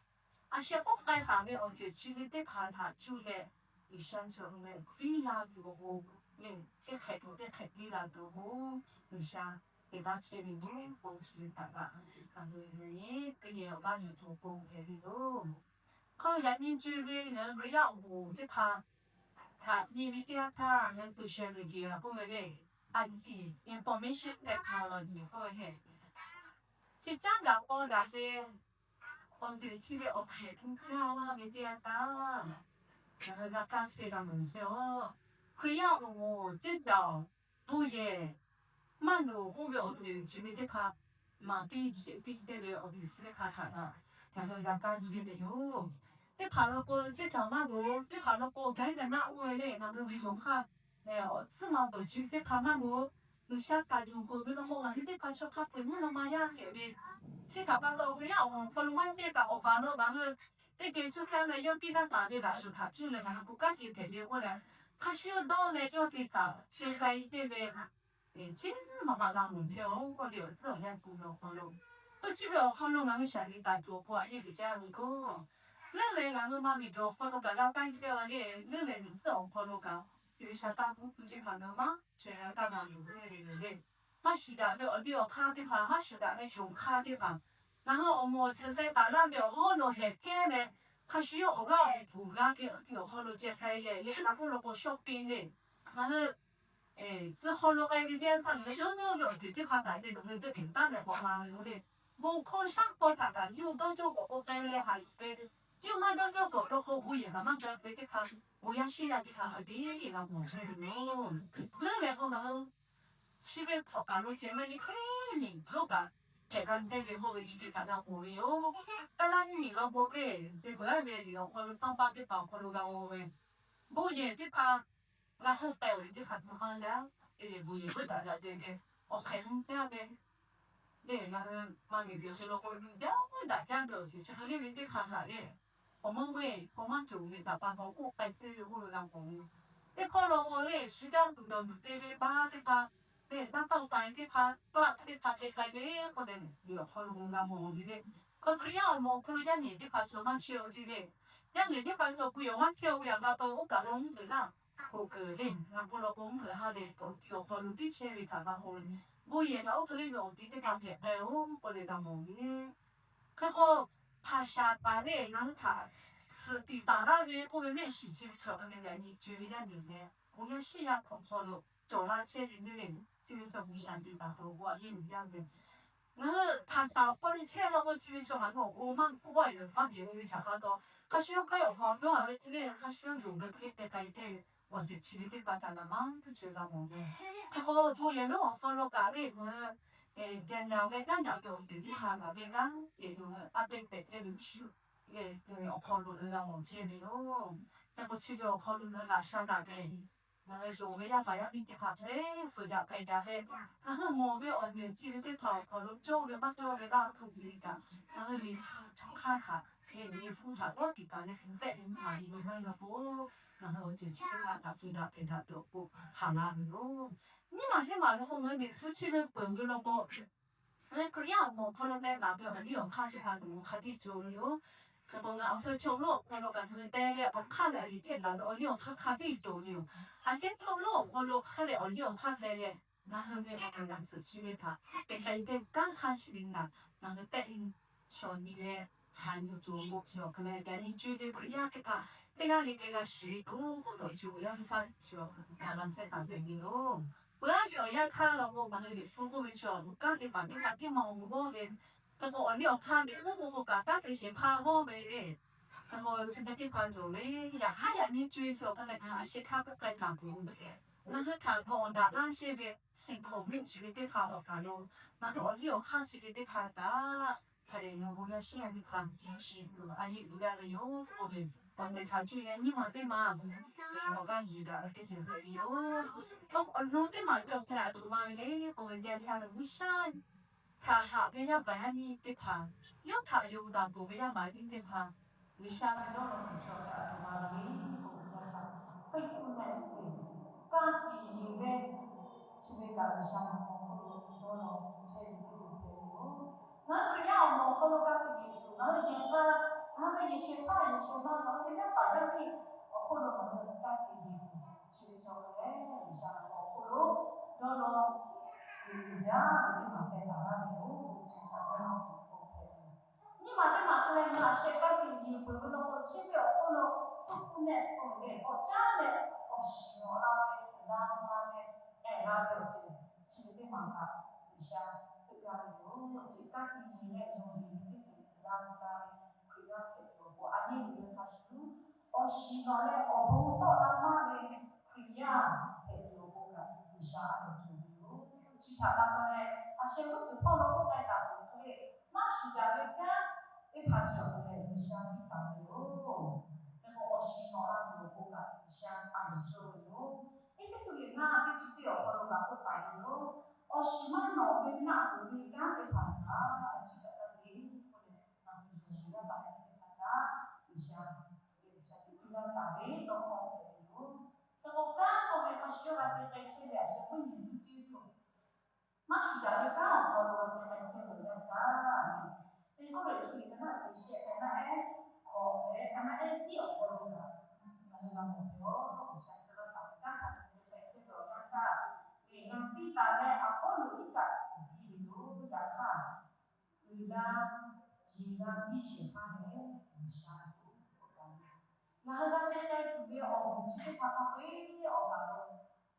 A sheh k'oˆ k'ai taˍ ve awˬ ceuˬ chi ve teˇ hpaˍ htaꞈ cuˇ leh, G'uiˬsha shu leh piˇ la tuˬ awˬ pon, teˇ hk'ehꞈ tuˬ teˇ hk'ehꞈ piˇ la tuˬ awˬ pon, G'uiˬsha te laˇ chehˇ ve yoˬ. Bon chi htaꞈ kaꞈ ngaˬ hui teˇ geh awˬ g'aˇ yuˬ tuˬ awˬ pon hpehꞈ ve yoˬ. Hk'aw yaꞈ nyi co ve ngaˬ hui Hkriꞈ yaˇ awˬ moˍ teˇ hpaˍ htaꞈ nyi ve teˇ yanˇ htaˇ, social media k'oˆ ve le, I T, information technology k'oˆ ve le, chi caˉ daꞈ k'aw daꞈ ve awˬ ceuˬ chi ve awˬ hpehꞈ htu caˇ laˇ ve teˇ yanˇ htaˇ, ngaˬ hui g'a kaˇ chehˇ g'a mawˬ chehˇ-oˬ. Hkriꞈ yaˇ awˬ moˍ teˇ cawˬ bon yehˬ maˇ loˍ k'oˆ ve awˬ ceuˬ chi ve teˇ hpaˍ maˍ piˇ sheˍ piˇ chehˇ ve awˬ ceuˬ chi teˇ hpaˍ htaꞈ ngaˬ hui g'a kaˇ chehˇ ve yoˬ. Teˇ hpaˍ lo k'o, teˇ cawˬ maˇ loˍ, teˇ hpaˍ lo k'o, gaˇ ve naˆ oˇ ve le, ngaˬ hui ve yonˍ hk'aˇ tcuhˉ ma peuˬ chi teˇ hpaˍ maˇ loˍ. G'uiˬsha kaꞈ yonˍ peuˬ ve lo k'o, ngaˬ hui teˇ hpaˍ chaw hk'a peu-eˬ maˇ lo ma yaˇ hpehꞈ ve, chi htaꞈ pa taw ve yaˇ awˬ moˍ hk'aw lo maˇ chehˇ kaꞈ awˬ kaˍ lo ngaˬ hui teˇ geh cuˇ kaˇ leh yawˇ piˇ laˇ taˍ ve laꞈ yuˬ htaꞈ cuˇ leh ngaˬ hui k'o kanˉ te hpehꞈ ve k'oˆ leh, hk'a shuˍ dawˇ leh yawˇ te taˍ te k'ai chehˇ ve, chi maˇ maˇ g'a mawˬ chehˇ-oˬ. K'oˆ ve awˬ tcuhˉ awˬ yanˇ tuˬ ve awˬ hk'aw lo, oˇ chi ve awˬ hk'aw lo ngaˬ hui shaˍ tiꞈ taˍ tuˬ awˬ pon a yeˇ uiˍ jaˇ ve k'o, Leuˉ leh ngaˬ hui maˇ miˬ tuˬ awˬ hk'aw lo kaꞈ g'a taˇ chehˇ la le. Leuˉ leh miˬ tcuhˉ awˬ hk'aw lo kaꞈ chi ve sha taˇ kuˉ kuiˬ teˇ hpaˍ ngaˬ hui maˇ chaweh g'a taˇ g'a loˬ le le le. Maˇ shiˍ daꞈ ve awˬ liˇ awˬ hk'aˇ teˇ hpaˍ, maˇ shiˍ daꞈ ve yonˍ hk'aˇ teˇ hpaˍ, ngaˬ hui awˬ moˍ awˬ tcuh te taˍ laˇ ve awˬ hawˉ lo hehˍ kehˉ leh, hk'a shuˍ yawˇ awˬ g'aˇ awˬ tuˬ g'a ve awˬ liˇ awˬ hk'aw lo ceh k'ai leh, le ha k'oˆ lo k'o shopping le, ngaˬ hui tcuh hk'aw lo k'ai ve teˇ yanˇ htaˇ, ngaˬ hui yawˇ nawˇ ve awˬ ceuˬ teˇ hpaˍ kaꞈ le, ngaˬ hui teˇ hk'e taˉ leh k'awꞈ la ve yoˬ le. Bon hkawˇ shaˉ hkawˇ htaꞈ kaꞈ yawˇ dawˇ cawˇ k'awꞈ k'oˆ k'ai leh haꞈ yuˬ ve, yawˇ maˇ dawˇ cawˇ k'awꞈ dawˇ hk'aw bon yehˬ kaꞈ maˇ ga ve teˇ hpaˍ, bon yaˇ shiˉ yaˇ teˇ hpaˍ a te la mawˬ chehˇ ve yoˬ. Leuˉ leh k'o ngaˬ hui chi ve hk'awꞈ kaꞈ lo ceh meh le hk'e nyi loˉ kaꞈ hpehꞈ g'a chehˇ ve hk'oˆ ve nyi teˇ hpaˍ g'a mawˬ ve yoˬ. Kaˇ laˇ nyiˇ nyiˬ law bon le, te peuˬ a ve liꞈ awˬ hk'aw lo tanˇ paˆ teˇ hpaˍ awˬ hk'aw lo g'a mawˬ ve, bon yehˬ teˇ hpaˍ g'a heuˆ k'ai ve teˇ hpaˍ htaꞈ maˇ g'a, te leh bon yehˬ teˇ hpaˍ g'a te ve, awˬ hk'e nyi jaˇ ve le. Ngaˬ hui maˇ miˬ ve awˬ hk'e lo k'o nyi jaˇ daꞈ jaˇ ve awˬ ceuˬ chi hk'e le ve teˇ hpaˍ htaꞈ le, awˬ meuˇ ve k'o maˇ cawˬ ve htaꞈ pa taw k'oˆ k'ai chehˇ ve k'oˆ ve g'a mawˬ ve. Teˇ hkawˇ lo k'o le, shu jaˇ tuˬ dawˬ tuˬ te ve baˆ teˇ hpaˍ, le taˇ tawˆ k'ai teˇ hpaˍ, taˆ teˇ hpaˍ te k'ai ve k'oˆ leh, liꞈ awˬ hk'aw lo g'a mawˬ ve le. Hk'aw Hkriꞈ yaˇ awˬ moˍ awˬ hk'aw lo yaˇ nyi teˇ hpaˍ chaw maˇ chehˇ-o ce le. Yaˇ nyi teˇ hpaˍ chaw ku yawˬ maˇ chehˇ-o ve yaꞈ pa taw oˇ kaꞈ lo mvuhˇ g'uiˬ laˇ k'oˆ kuiˬ le. Ngaˬ k'oˆ law k'o mvuhˇ g'uiˬ ha lehˬ awˬ ti awˬ hk'aw lo tiˉ chehˇ ve htaꞈ g'a k'oˆ ve, bon yehˬ kaꞈ oˇ hk'e le ve awˬ ti teˇ hpaˍ hpehꞈ k'ai-o k'oˆ leh g'a mawˬ ve. Hk'e k'o, hpaˍ shaˍ paˍ le ngaˬ hui htaꞈ suhˍ tiꞈ taˍ laˇ ve k'oˆ ve mehˆ shiˍ chi ve chaw hk'e le yaꞈ nyi co ve yaˇ nyi leh, bon yaˇ shiˉ yaˇ hk'aw hk'aw lo cawˬ la chehˇ ve le. Chi ve chaw miˬ shaˍ tiꞈ taˍ hk'aw lo k'o a yeˇ uiˍ jaˇ ve, ngaˬ hui hpaˍ shaˍ paˍ le chehˇ law k'o chi ve chaw ngaˬ hui awˬ k'o maˇ k'oˆ a yehˬ faˉ yehˬ ve htaꞈ pa taw, hk'a shuˍ yawˇ hk'aˇ yawˇ awˬ hk'aw lo a ve chi le hk'a shuˍ yawˇ yonˍ ve hk'e te k'ai chehˇ ve awˬ ceuˬ chi ve teˇ hpaˍ htaꞈ ngaˬ maˇ tuˇ cheuˬ g'a mawˬ ve. Hk'e k'o, bon yehˬ lonˉ awˬ hk'aw lo kaꞈ le, ngaˬ hui te nyi ve taˇ nyi ve awˬ ceuˬ teˇ hpaˍ kaꞈ le g'aˇ te lo a te hpehꞈ chehˇ ve Yeˍsuˆ ve awˬ hk'aw lo g'a mawˬ chehˇ ve yoˬ. Hk'e k'o, chi ve awˬ hk'aw lo ngaˬ hui laꞈ sha daꞈ ve, ngaˬ hui yonˍ ve yaˇ paˍ yaˇ miˇ teˇ hpaˍ hk'e fuiˍ daꞈ hpehꞈ daꞈ ve, ngaˬ hui mawˬ ve awˬ ceuˬ chi ve teˇ hpaˍ awˬ hk'aw lo cawˇ ve maˇ cawˇ ve laˇ tuˬ ve kaꞈ, ngaˬ hui Liꞈ hpu htaꞈ hk'aˇ htaꞈ hk'e Liꞈ hpu htaꞈ dawˇ tiꞈ taˍ leh hk'e tehˆ ve htaꞈ yonˍ ve law k'o, ngaˬ hui awˬ ceuˬ chi teˇ hpaˍ htaꞈ fuiˍ daꞈ hpehꞈ daꞈ tuˬ awˬ pon haˍ la ve yoˬ. Nyiˇ maˬ teˇ maˬ lo k'o, ngaˬ hui Liꞈ hpu chi ve peuˬ ve law k'o, Hkriꞈ yaˇ awˬ moˍ hk'aw lo leh laˬ ve awˬ liˇ awˬ hk'aˇ teˇ hpaˍ tuˬ hk'a tiˉ cawˬ ve yoˬ. Hk'e k'o ngaˬ awˬ hk'aw lo chaw lonˉ awˬ hk'aw lo kaꞈ ngaˬ hui te leh awˬ hk'aˇ lehˬ a yeˬ teˇ laˬ ve awˬ liˇ awˬ hk'aˇ hk'a tiˉ cawˬ ve yoˬ. A teˇ chaw lonˉ awˬ hk'aw lo hk'aˇ leh awˬ liˇ awˬ hk'aˇ te leh, ngaˬ hui ve awˬ hk'aw lo suhˍ chi ve htaꞈ te k'ai ve kanˉ hk'aˇ chi ve htaꞈ ngaˬ hui tehˆ ve chaw nyi leh, chaꞈ nyi tuˬ awˬ pon chi awˬ hk'e leh, yaꞈ nyi co ve Hkriꞈ yaˇ teˇ hpaˍ teˇ g'aˇ le teˇ g'aˇ shiˍ tuˬ k'oˆ taw co yaˇ hk'aˇ chi awˬ hk'e g'a la chehˇ taˍ ve yoˬ. Peuˬ aˉ ve awˬ yanˇ htaˇ law k'o, ngaˬ hui Liꞈ hpu k'oˆ ve chaw kanˉ teˇ hpaˍ teˇ hpaˍ tiˉ maˇ awˬ g'awˇ ve, hk'e k'o awˬ liˇ awˬ hk'aˇ ve k'oˆ k'o k'o kaꞈ kanˉ te shehˍ hpaˇ g'awˇ ve le. Hk'e k'o chi hk'e teˇ hpaˍ cawˬ ve, yaꞈ hk'aˇ yaꞈ nyi co ve chi awˬ hk'e leh ngaˬ hui a sheh htaˇ k'oˆ k'ai taˍ tuˬ, ngaˬ hui htaꞈ hk'a awˬ daꞈ laˇ chehˇ ve Siˍ hkawꞈ miˆ chi ve teˇ hpaˍ awˬ hk'aw lo, ngaˬ hui awˬ liˇ awˬ hk'aˇ chi ve teˇ hpaˍ htaꞈ hk'a dehꞈ ngaˬ hui yaˇ shiˉ yaˇ teˇ hpaˍ shiˍ tuˬ a yeˆ uiˍ jaˇ ve yoˬ. K'oˆ ve awˬ ceuˬ htaꞈ cuˇ leh nyiˇ maˬ teˇ maˬ awˬ g'aˇ yuˬ daꞈ ve teˇ ceuˬ hpehꞈ ve yoˬ. Awˬ lawn teˇ maˬ cawˬ hpehꞈ a tuˬ ma ve le k'oˆ ve, yaˇ yaˇ G'uiˬsha htaꞈ haꞈ ve yaˇ paˍ yaˇ miˇ teˇ hpaˍ, yawˇ htaꞈ yonˍ taˍ tuˬ ve yaˇ paˍ yaˇ miˇ teˇ hpaˍ, G'uiˬsha ve dawˇ law kuiˬ cawˬ hpehꞈ a tuˬ ma ve le k'oˆ ve, faithfulness, ka tiꞈ yeˬ ve, chi ve kaꞈ G'uiˬsha ve awˬ hk'aw lo dawˇ law chehˇ ve teˇ ceuˬ hpehꞈ ve yoˬ. Ngaˬ hui Hkriꞈ yaˇ awˬ moˍ awˬ hk'aw lo ka tiꞈ yeˬ tuˬ, ngaˬ hui yehˬ k'a, ngaˬ hui ve yehˬ shehˍ hpaˇ yehˬ shehˍ ma, ngaˬ hui ve yaˇ paˍ yaˇ miˇ awˬ hk'oˆ lo ngaˬ hui ka tiꞈ yeˬ tuˬ, chi ve cawˬ leh G'uiˬsha ve awˬ hk'aw lo dawˇ law tuˬ uiˍ jaˇ ve teˇ maˬ hpehꞈ taˍ laˇ ve yoˬ. Chi htaꞈ dawˇ law tuˬ awˬ hk'aw hpehꞈ ve Nyiˇ maˬ teˇ maˬ hk'e leh ngaˬ hui a sheh ka tiꞈ yeˬ peuˬ ve law k'o, chi ve awˬ hk'oˆ lo fruitfulness k'oˆ ve k'awꞈ caˉ leh awˬ shiˍ nawꞈ la ve, la la ve, k'ehˬ la ve awˬ ceuˬ chi ve teˇ maˬ kaꞈ G'uiˬsha heuˆ gaˇ ve yoˬ. Chi ka tiꞈ yeˬ leh yonˍ yeˬ ve teˇ ceuˬ la la ve Hkriꞈ yaˇ hpehꞈ tuˬ awˬ pon a yeˇ uiˍ ve hk'a shuˍ, awˬ shiˍ nawꞈ leh awˬ bon tawˆ la maˇ ve Hkriꞈ yaˇ hpehꞈ tuˬ awˬ pon kaꞈ G'uiˬsha a loˍ tuˬ ve yoˬ. Chi htaꞈ pa taw leh, a sheh g'uˇ suhˍ hpawˇ lo k'oˆ k'ai taˍ peuˬ hk'e, maˇ shuˍ daꞈ ve kanˉ teˇ hpaˍ cawˬ leh G'uiˬsha piˇ taˍ ve yoˬ. Hk'e k'o, awˬ shiˍ nawꞈ la tuˬ awˬ pon kaꞈ G'uiˬsha a loˍ cawˇ ve yoˬ. Eˇfeˇsuꞈ liꞈ ngaˇ teˇ chi teˇ awˬ hk'aw lo kaꞈ k'oˆ taˍ ve yoˬ. Awˬ shiˍ maˇ nawꞈ ve naˆ peuˬ ve kanˉ teˇ hpaˍ htaꞈ a ciˉ caꞈ taˇ ve k'oˆ leh, ngaˬ hui yonˍ ve yaˇ paˍ yaˇ miˇ teˇ hpaˍ htaꞈ G'uiˬsha, G'uiˬsha piˇ laˇ taˍ ve tawˇ hkawˇ hpehꞈ ve yoˬ. Hk'e k'o, kanˉ k'oˆ ve hk'a shuˍ g'a te k'ai chehˇ ve a sheh k'oˆ nyi zuhˇ tiˇ zuhˇ maˇ shuˍ daꞈ ve kanˉ awˬ hk'aw lo g'a te k'ai chehˇ ve yaˇ htaˇ, teˇ kawˇ leh cuˇ yiˍ ka naˆ ve shehˆ ka naˆ ehˉ hkawꞈ leh Maˇ heˆ, tiˉ awˬ hk'aw lo kaꞈ ngaˬ hui g'a mawˬ ve yoˬ. G'uiˬsha tcuh laˇ taˍ ve kanˉ htaꞈ hk'e hpehꞈ chehˇ ve awˬ yanˇ htaˇ, ngaˬ hui tiˇ taˍ leh Aˍpawˇluꞈ iˉ kaˆ kuˬ piˇ ve yoˬ. Yaꞈ hk'aˇ, uiˍ la yeˬ la piˇ shehˍ hpaˇ lehˬ, G'uiˬsha yoˬ. Ngaˬ hui g'a te k'ai tuˬ ve awˬ moˍ chi teˇ hpaˍ hk'a peu-eˬ awˬ kaˍ lo,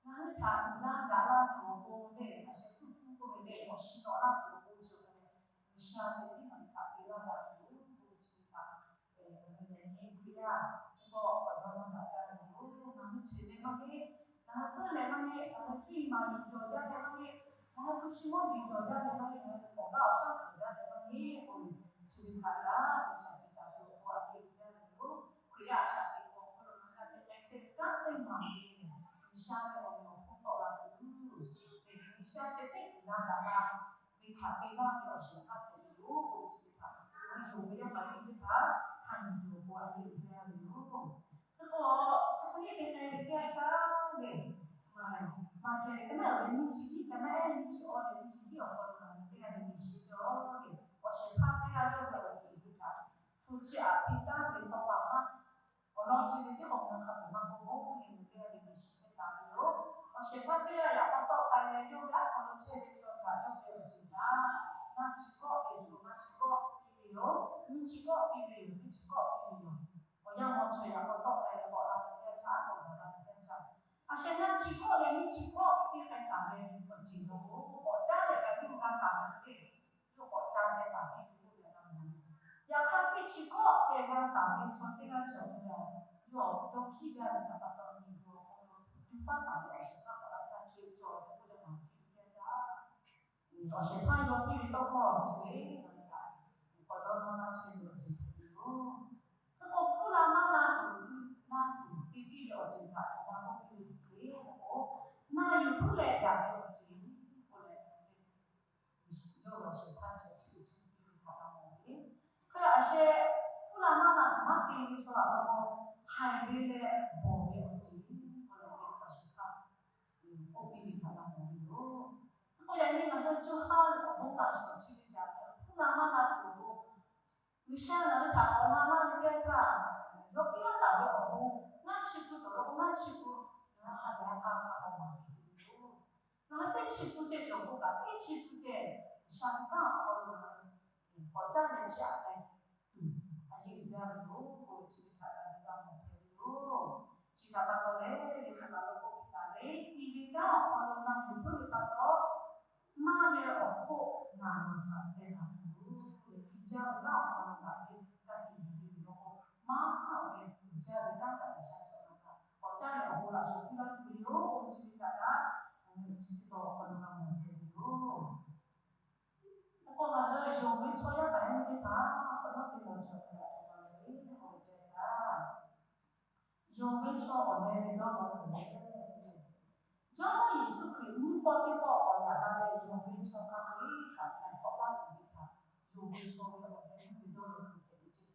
ngaˬ hui htaꞈ uiˍ la daꞈ la tuˬ awˬ pon lehˬ, a sheh hkuˇ hkuˇ k'oˆ ve lehˬ, awˬ shiˍ tawˆ laˇ tuˬ awˬ pon chi lehˬ, G'uiˬsha ceh tiˉ ngaˬ hui htaꞈ te laˇ g'a tuˬ yoˬ. Chi teˇ hpaˍ ngaˬ hui yaꞈ nyi Hkriꞈ yaˇ teˇ pawˆ k'awꞈ dawˇ nawˇ daꞈ jaˇ ve yoˬ. Ngaˬ hui cheˬ leh maˇ heˆ, ngaˬ hui puiˉ leh maˇ heˆ, ngaˬ hui cuˇ yiˍ maˍ yiˍ cawˬ jaˇ leh maˇ heˆ, ngaˬ hui hpu shi mawˇ jeˬ cawˬ jaˇ leh maˇ heˆ, ngaˬ hui awˬ g'aˇ awˬ shaˉ cawˬ jaˇ leh maˇ heˆ k'oˆ ve, chi ve htaꞈ g'a G'uiˬsha piˇ taˍ ve awˬ hk'aw a yeˇ jaˇ ve yoˬ. Hkriꞈ yaˇ a shaꞈ teꞈ kuiˬ awˬ hk'aw lo ngaˬ hui g'a te k'ai chehˇ ve kanˉ teˇ maˬ ve, G'uiˬsha ve awˬ meꞈ awˬ hponˇ tawˆ la tuˬ, G'uiˬsha ceh tiˉ uiˍ la daꞈ la ve htaꞈ te laˇ ve awˬ shehˍ hpaˇ hpehꞈ ve yoˬ k'oˆ ve chi ve htaꞈ, yonˍ ve yawˇ hpaˍ tiˇ teˇ hpaˍ hk'a nyi tuˬ awˬ pon a yeˇ uiˍ jaˇ ve yoˬ. Hk'e k'o, chi hk'e te k'ai ve teˇ yanˇ htaˇ lehˬ, Maꞈhtehˍ ka naˉ ve nyiˇ chi hiˉ ka naˉ ehˉ nyiˇ chi awˇ leh nyiˇ chi hiˉ awˬ hk'aw lo ngaˬ hui teˇ g'aˇ le le shiˍ chehˇ-oˬ lehˬ, awˬ shehˍ hpaˇ teˇ g'aˇ yawˇ ve awˬ ceuˬ teˇ hpaˍ hpu chi aꞈ piˇ taˉ ve tawˇ pa haˉ awˬ lawn chi ve teˇ hk'awꞈ ngaˬ hk'a peu-eˬ maˇ k'oˆ k'o, ngaˬ hui teˇ g'aˇ le le shiˍ chehˇ taˍ ve yoˬ. Awˬ shehˍ hpaˇ teˇ g'aˇ yaꞈ k'aw tawˆ k'ai leh yawˇ ve aˉ hk'aw lo chehˇ ve chaw htaꞈ yawˇ ve awˬ ceuˬ htaꞈ ngaˇ chi kawˆ ve yoˬ, ngaˇ chi kawˆ piˇ ve yoˬ, nyiˇ chi kawˆ piˇ ve yoˬ, teˇ chi kawˆ piˇ ve yoˬ. Awˬ yanˇ mawˬ chaw yaꞈ k'aw tawˆ k'ai leh k'awꞈ la ve teˇ yanˇ htaˇ, k'awꞈ gaˬ la ve teˇ yanˇ htaˇ, a sheh ngaˇ chi kawˆ leh nyiˇ chi kawˆ piˇ k'ai taˍ ve awˬ ceuˬ lo k'awꞈ caˉ leh kaꞈ yawˇ hui g'a taˍ ve lehˬ, yawˇ k'awꞈ ca teh taˍ piˇ ve k'oˆ ve g'a mawˬ. Yaꞈ hk'aˇ teˇ chi kawˆ ceh g'a taˍ ve chaw teˇ g'aˇ cawˬ ve lehˬ, yawˇ dawˇ hkiˉ jaˇ ve htaꞈ pa taw, miˬguiˬ awˬ hk'aw lo tuˇ faˉ taˍ ve awˬ shehˍ hpaˇ k'awꞈ la htaˇ, co cawˬ ve k'oˆ leh maˍ piˇ ve teˇ yanˇ htaˇ, awˬ shehˍ hpaˇ yawˇ piˇ ve tawˇ hkawˇ chi ve ngaˬ hui htaꞈ k'awꞈ dawˇ nawˇ laˇ chehˇ ve awˬ ceuˬ hpehꞈ ve yoˬ. Hk'e k'o, hpuˇ la maˇ la tuˬ, maˇ tuˬ te piˇ ve awˬ ceuˬ htaꞈ k'awꞈ g'a k'oˆ piˇ ve hk'e k'o, na yuˬ puiˉ leh yaꞈ ve awˬ ceuˬ k'oˆ leh, yawˇ ve awˬ shehˍ hpaˇ chi chi chi piˇ ve htaꞈ g'a mawˬ ve. Hk'e a sheh hpuˇ la maˇ la tuˬ maˇ te ve chaw laꞈ k'aw haiˬ ve leh bawˬ ve awˬ ceuˬ k'oˆ leh, awˬ shehˍ hpaˇ k'oˆ piˇ ve htaꞈ g'a mawˬ ve yoˬ. Hk'e k'o, yaꞈ nyi ngaˬ hui co ha ve awˬ bon kaꞈ shawˍ chi ve ca hpuˇ la maˇ la tuˬ awˬ pon, G'uiˬsha ngaˬ hui htaꞈ k'awꞈ la laˇ ve teˇ yanˇ htaˇ, yawˇ piˇ laˇ taˍ ve awˬ bon ngaˇ chi pu cawˬ lo k'o, ngaˇ chi pu ngaˬ hui ha lehˬ a k'a k'a k'awꞈ maˍ piˇ tuˬ yoˬ. Ngaˬ hui teˇ chi pu ceh cawˬ k'o kaꞈ, teˇ chi pu ceh G'uiˬsha ve kanˉ awˬ hk'aw lo ngaˬ hui k'awꞈ caˉ leh chiˇ aꞈ k'ai tuˬ a yeˇ uiˍ jaˇ ve yoˬ k'oˆ ve chi htaꞈ g'a ve g'a mawˬ hpehꞈ ve yoˬ. Chi htaꞈ pa taw leh, liꞈ hpu kaꞈ lo k'oˆ piˇ taˍ ve, piˇ ve kanˉ awˬ hk'aw lo na yuˬ puiˉ ve pa taw, maˇ ve awˬ hk'oˆ ngaˬ nawˬ htaꞈ teh taˍ tuˬ yoˬ. Piˇ jaˇ ve kanˉ awˬ hk'aw lo kaꞈ ve ka tiꞈ yuˬ ve yoˬ k'o, maˇ ve uiˍ jaˇ ve kanˉ kaꞈ G'uiˬsha cawˬ la kaꞈ k'awꞈ caˉ leh awˬ bon laꞈ shawnˍ piˇ laˇ tuˬ ve yoˬ k'oˆ ve chi ve htaꞈ kaꞈ, chi teˇ pawˆ awˬ hk'aw lo g'a mawˬ hpehꞈ ve yoˬ. K'o, ngaˬ hui yonˍ ve chaw yaˇ paˍ yaˇ miˇ teˇ hpaˍ hk'awꞈ nawˉ te lawˬ cawˬ ve htaꞈ k'awꞈ g'a ve le k'oˆ ve teˇ yanˇ htaˇ, yonˍ ve chaw awˬ leh ve dawˇ law tuˬ le. Jawˇmawˇ Yeˍsuˆ Hkriꞈ nyiˇ pawˆ teˇ pawˆ k'awꞈ yaꞈ la leh, yonˍ ve chaw hk'a peu-eˬ htaꞈ htaiˍ hk'awꞈ laˇ tuˬ ve htaꞈ yonˍ ve chaw ve awˬ leh ve dawˇ law tuˬ hpehꞈ ve ceˇ.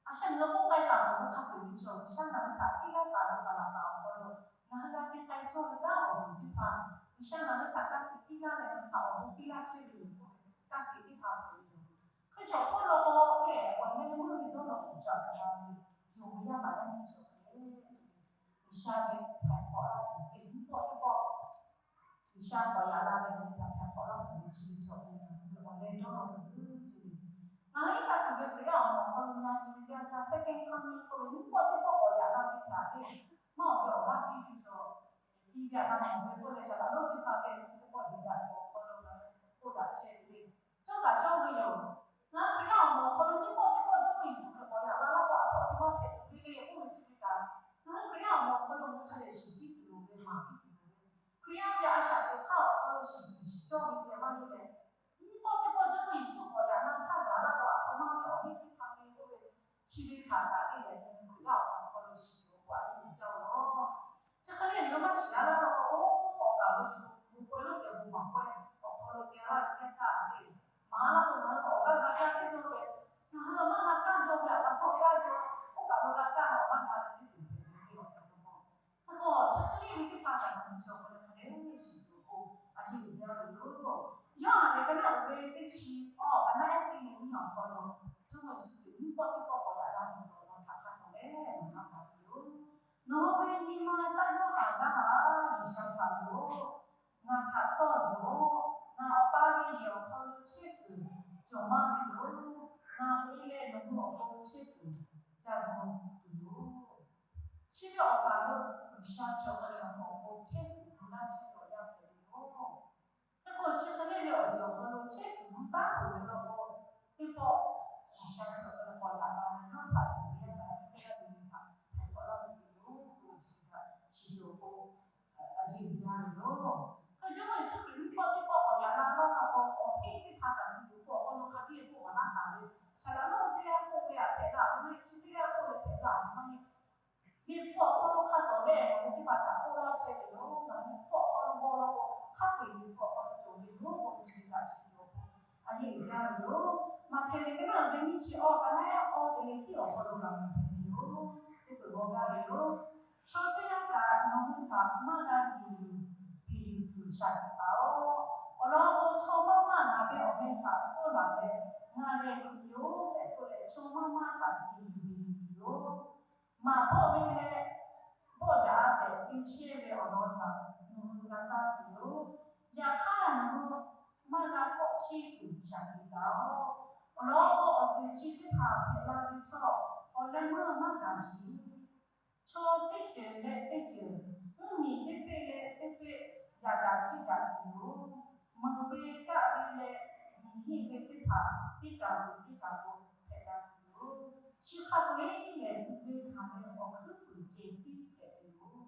A sheh ngaˬ hui k'oˆ k'ai taˍ ve hk'a peu-eˬ ve chaw, G'uiˬsha ngaˬ hui htaꞈ piˇ laˇ taˍ ve paˍ laꞈ paˍ awˬ hk'aw lo ngaˬ hui g'a te k'ai cawˇ ve kanˉ awˬ moˍ teˇ hpaˍ, G'uiˬsha ngaˬ hui htaꞈ ka tiꞈ piˇ laˇ leh ngaˬ hui htaꞈ awˬ bon piˇ laˇ chehˇ ve yoˬ k'oˆ ve ka tiꞈ teˇ hpaˍ hpehꞈ ve yoˬ. Hk'e chaw hpawˇ law k'o, kehˬ awˬ leh meuˇ ve dawˇ law tuˬ cawˬ ve, yonˍ ve yaˇ paˍ yaˇ miˇ cawˬ ve, G'uiˬsha ve htaiˍ hk'awꞈ laˇ tuˬ ve nyiˇ pawˆ teˇ pawˆ G'uiˬsha k'awꞈ yaꞈ la leh, ngaˬ hui htaꞈ htaiˍ hk'awꞈ laˇ tuˬ ve chi ve cawˬ ve, ngaˬ hui ve awˬ leh dawˇ law tuˬ ve chi ve, ngaˬ hui iˉ kaˆ tuˬ ve Hkriꞈ yaˇ awˬ moˍ awˬ hk'aw lo na yuˬ ve teˇ yanˇ htaˇ, second coming k'oˆ ve nyiˇ pawˆ teˇ pawˆ k'awꞈ yaꞈ la ve htaꞈ le, maˇ awˬ ve awˬ g'aˇ piˇ ve chaw, piˇ ve a na mawˬ ve k'oˆ leh, shaˍ laꞈ lonˉ teˇ hpaˍ hpehꞈ ve chi teˇ pawˆ jeˬ daꞈ ve awˬ hk'aw lo ngaˬ hui k'oˆ daꞈ chehˇ ve le. Cawˇ kaꞈ cawˇ ve yoˬ. Ngaˬ hui Hkriꞈ yaˇ awˬ moˍ awˬ hk'aw lo nyiˇ pawˆ teˇ pawˆ Jawˇmawˇ Yeˍsuˆ Hkriꞈ k'awꞈ yaꞈ la laˇ k'o, a htoꞈ te maˇ hpehꞈ tuˬ le le k'oˆ ve chi ve kaꞈ, ngaˬ hui Hkriꞈ yaˇ awˬ moˍ awˬ hk'aw lo ngaˬ hui hk'a dehꞈ shiˍ piˇ tuˬ loˍ ve, maˍ piˇ tuˬ loˍ ve, Hkriꞈ yaˇ ve a shaꞈ teꞈ hk'aˇ awˬ hk'aw lo shiˍ shiˍ cawˇ ve ceh maˇ heˆ leh, nyiˇ pawˆ teˇ pawˆ Jawˇmawˇ Yeˍsuˆ k'awꞈ yaꞈ la htaˇ gaˬ laˇ k'o, a htoꞈ ma ve awˬ viˉ teˇ hpaˍ ve k'oˆ ve chi ve htaꞈ kaꞈ te leh, Hkriꞈ yaˇ awˬ moˍ awˬ hk'aw lo shiˍ tuˬ awˬ pon a yeˇ uiˍ jaˇ ve yoˬ. Chi hk'e le ngaˬ hui maˇ shiˍ a laˇ k'o, oˇ k'awꞈ gaˬ lo shu bon pawehˇ lonˉ kehˬ bon maˍ pawehˇ awˬ hk'aw lo kehˬ laˇ ve teˇ yanˇ htaˇ le, maˍ laˇ k'o ngaˬ hui k'awꞈ Nawˬ hui ve nyi ma taˇ dawˇ haˍ gaˇ haˍ, G'uiˬsha htaꞈ yoˬ. Ngaˬ htaꞈ tawˇ yoˬ. Ngaˬ Awˬ pa ve yehˬ awˬ hk'aw lo chehˇ kuiˬ cawˬ maˇ ve yoˬ. Ngaˬ hui leh nawˬ hui awˬ pon chehˇ kuiˬ ca mawˬ tuˬ yoˬ. Chi ve awˬ kaˍ lo G'uiˬsha chi awˬ hk'aw lo ngaˬ hui awˬ pon chehˇ kuiˬ gu laˇ chehˇ ve awˬ yanˇ hpehꞈ ve yoˬ. Hk'e k'o, chi hk'e le ve awˬ ceuˬ awˬ hk'aw lo chehˇ kuiˬ gu taˉ peuˬ ve law k'o, teˇ pawˆ G'uiˬsha chi awˬ hk'aw lo k'awꞈ yaꞈ la leh, nawˬ htaꞈ tuˬ ve yaˇ htaꞈ teˇ g'aˇ le le htaꞈ htaiˍ hk'awꞈ laˇ ve yoˬ. K'o chi htaꞈ shiˍ tuˬ awˬ pon a yeˇ uiˍ jaˇ ve yoˬ. Hk'e te leh, Yeˍsuˆ Hkriꞈ teˇ pawˆ teˇ pawˆ k'awꞈ yaꞈ la laˇ laˇ k'o, awˬ heˆ teˇ hpaˍ kaꞈ ve yoˬ. Hpu awˬ hk'aw lo hk'a biˇ k'oˆ maˍ laˇ taˍ ve, saˍ laꞈ lonˉ teˇ g'aˇ k'oˆ ve htaꞈ hpehꞈ la ve maˇ heˆ, chi teˇ g'aˇ k'oˆ ve hpehꞈ la ve maˇ heˆ. Liꞈ hpu awˬ hk'aw lo hk'a tawˍ leh ngaˬ hui teˇ hpaˍ htaꞈ k'oˆ laˇ chehˇ ve yoˬ. Ngaˬ hui hpu awˬ hk'aw lo g'aw law k'o, hk'a peu-eˬ Liꞈ hpu awˬ hk'aw lo cawˬ ve yoˬ k'oˆ ve chi htaꞈ shiˍ tuˬ awˬ pon a yeˇ uiˍ jaˇ ve yoˬ. Maꞈhtehˍ liꞈ teˇ maˇ ve nyiˇ chi awˇ ka naˉ awˇ te leh hiˉ awˬ hk'aw lo g'a mawˬ hpehꞈ ve yoˬ. Teˇ peuˬ g'aw gaˇ ve yoˬ. Chaw teˇ g'aˇ kaꞈ nawˬ hui htaꞈ maˇ g'a yuˬ yuˬ, piˍ yuˬ tuˬ shaˍ tiꞈ taˍ-oꞈ. Awˬ lawn k'o, chaw maˇ maˇ ngaˬ ve awˬ meh htaꞈ pfuhˇ laˬ leh, ngaˬ lehˬ Hkriꞈ yoˬ tehꞈ k'oˆ leh, chaw maˇ maˇ htaꞈ piˍ yuˬ piˍ yuˬ tuˬ yoˬ. Maˍ bawˆ ve leh bawˆ daꞈ-a tehꞈ te chehˇ ve awˬ lawn htaꞈ nawˬ hui g'a taˇ tuˬ yoˬ. Yaꞈ hk'aˇ, nawˬ hui maˇ g'a kawˆ chiˇ tuˬ shaˍ tiꞈ taˍ-oꞈ. Awˬ lawn k'o, awˬ ceuˬ chi teˇ hpaˍ hpehꞈ la ve htawˇ, awˬ leh meuˇ maˇ gaˬ sheˍ. Chaw teˇ ceuˬ leh teˇ ceuˬ, mvuhˇmiˬ teˇ peˆ leh teˇ peˆ, yaꞈ daꞈ ciˇ daꞈ tuˬ yoˬ. Meuꞈ ve kaˆ ve leh miˬ hiˆ ve teˇ hpaˍ teˇ kaˬ lo teˇ kaˬ lo hpehꞈ la tuˬ yoˬ. Chi hk'a peu-eˬ lehˬ, tuꞈ ve hkanˍ ve awˬ hkuiˉ puiˍ ceh tiˉ hpehꞈ ve yoˬ.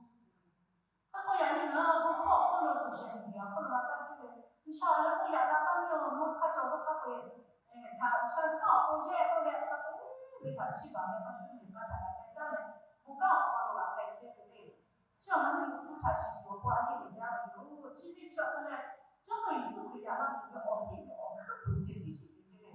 Hk'e k'o, yaꞈ nyi ngaˬ hui bon hkawˇ awˬ hk'oˆ lo, social media awˬ hk'oˆ lo g'a taˇ chehˇ ve, G'uiˬsha awˬ leh k'oˆ yaꞈ la taˇ ve awˬ lawn hk'a cawˬ ve hk'a peu-eˬ, htaꞈ G'uiˬsha ve kanˉ awˬ pon yehˇ k'oˆ leh hk'a peu-eˬ ve htaꞈ chiˇ baˬ leh hk'a shuˍ ve htaꞈ hpehꞈ taˍ leh, bon kanˉ awˬ hk'aw lo g'a k'ai chehˇ ve le. Chi awˬ ma le, Liꞈ hpu htaꞈ shiˍ tuˬ awˬ pon a yeˇ uiˍ jaˇ ve yoˬ. Chi ve chi awˬ hk'aw leh, Jawˇmawˇ Yeˍsuˆ Hkriꞈ yaꞈ la tuˬ ve awˬ heˆ ve awˬ hkuiˉ puiˍ ceh tiˉ sheˍ ve ceh le.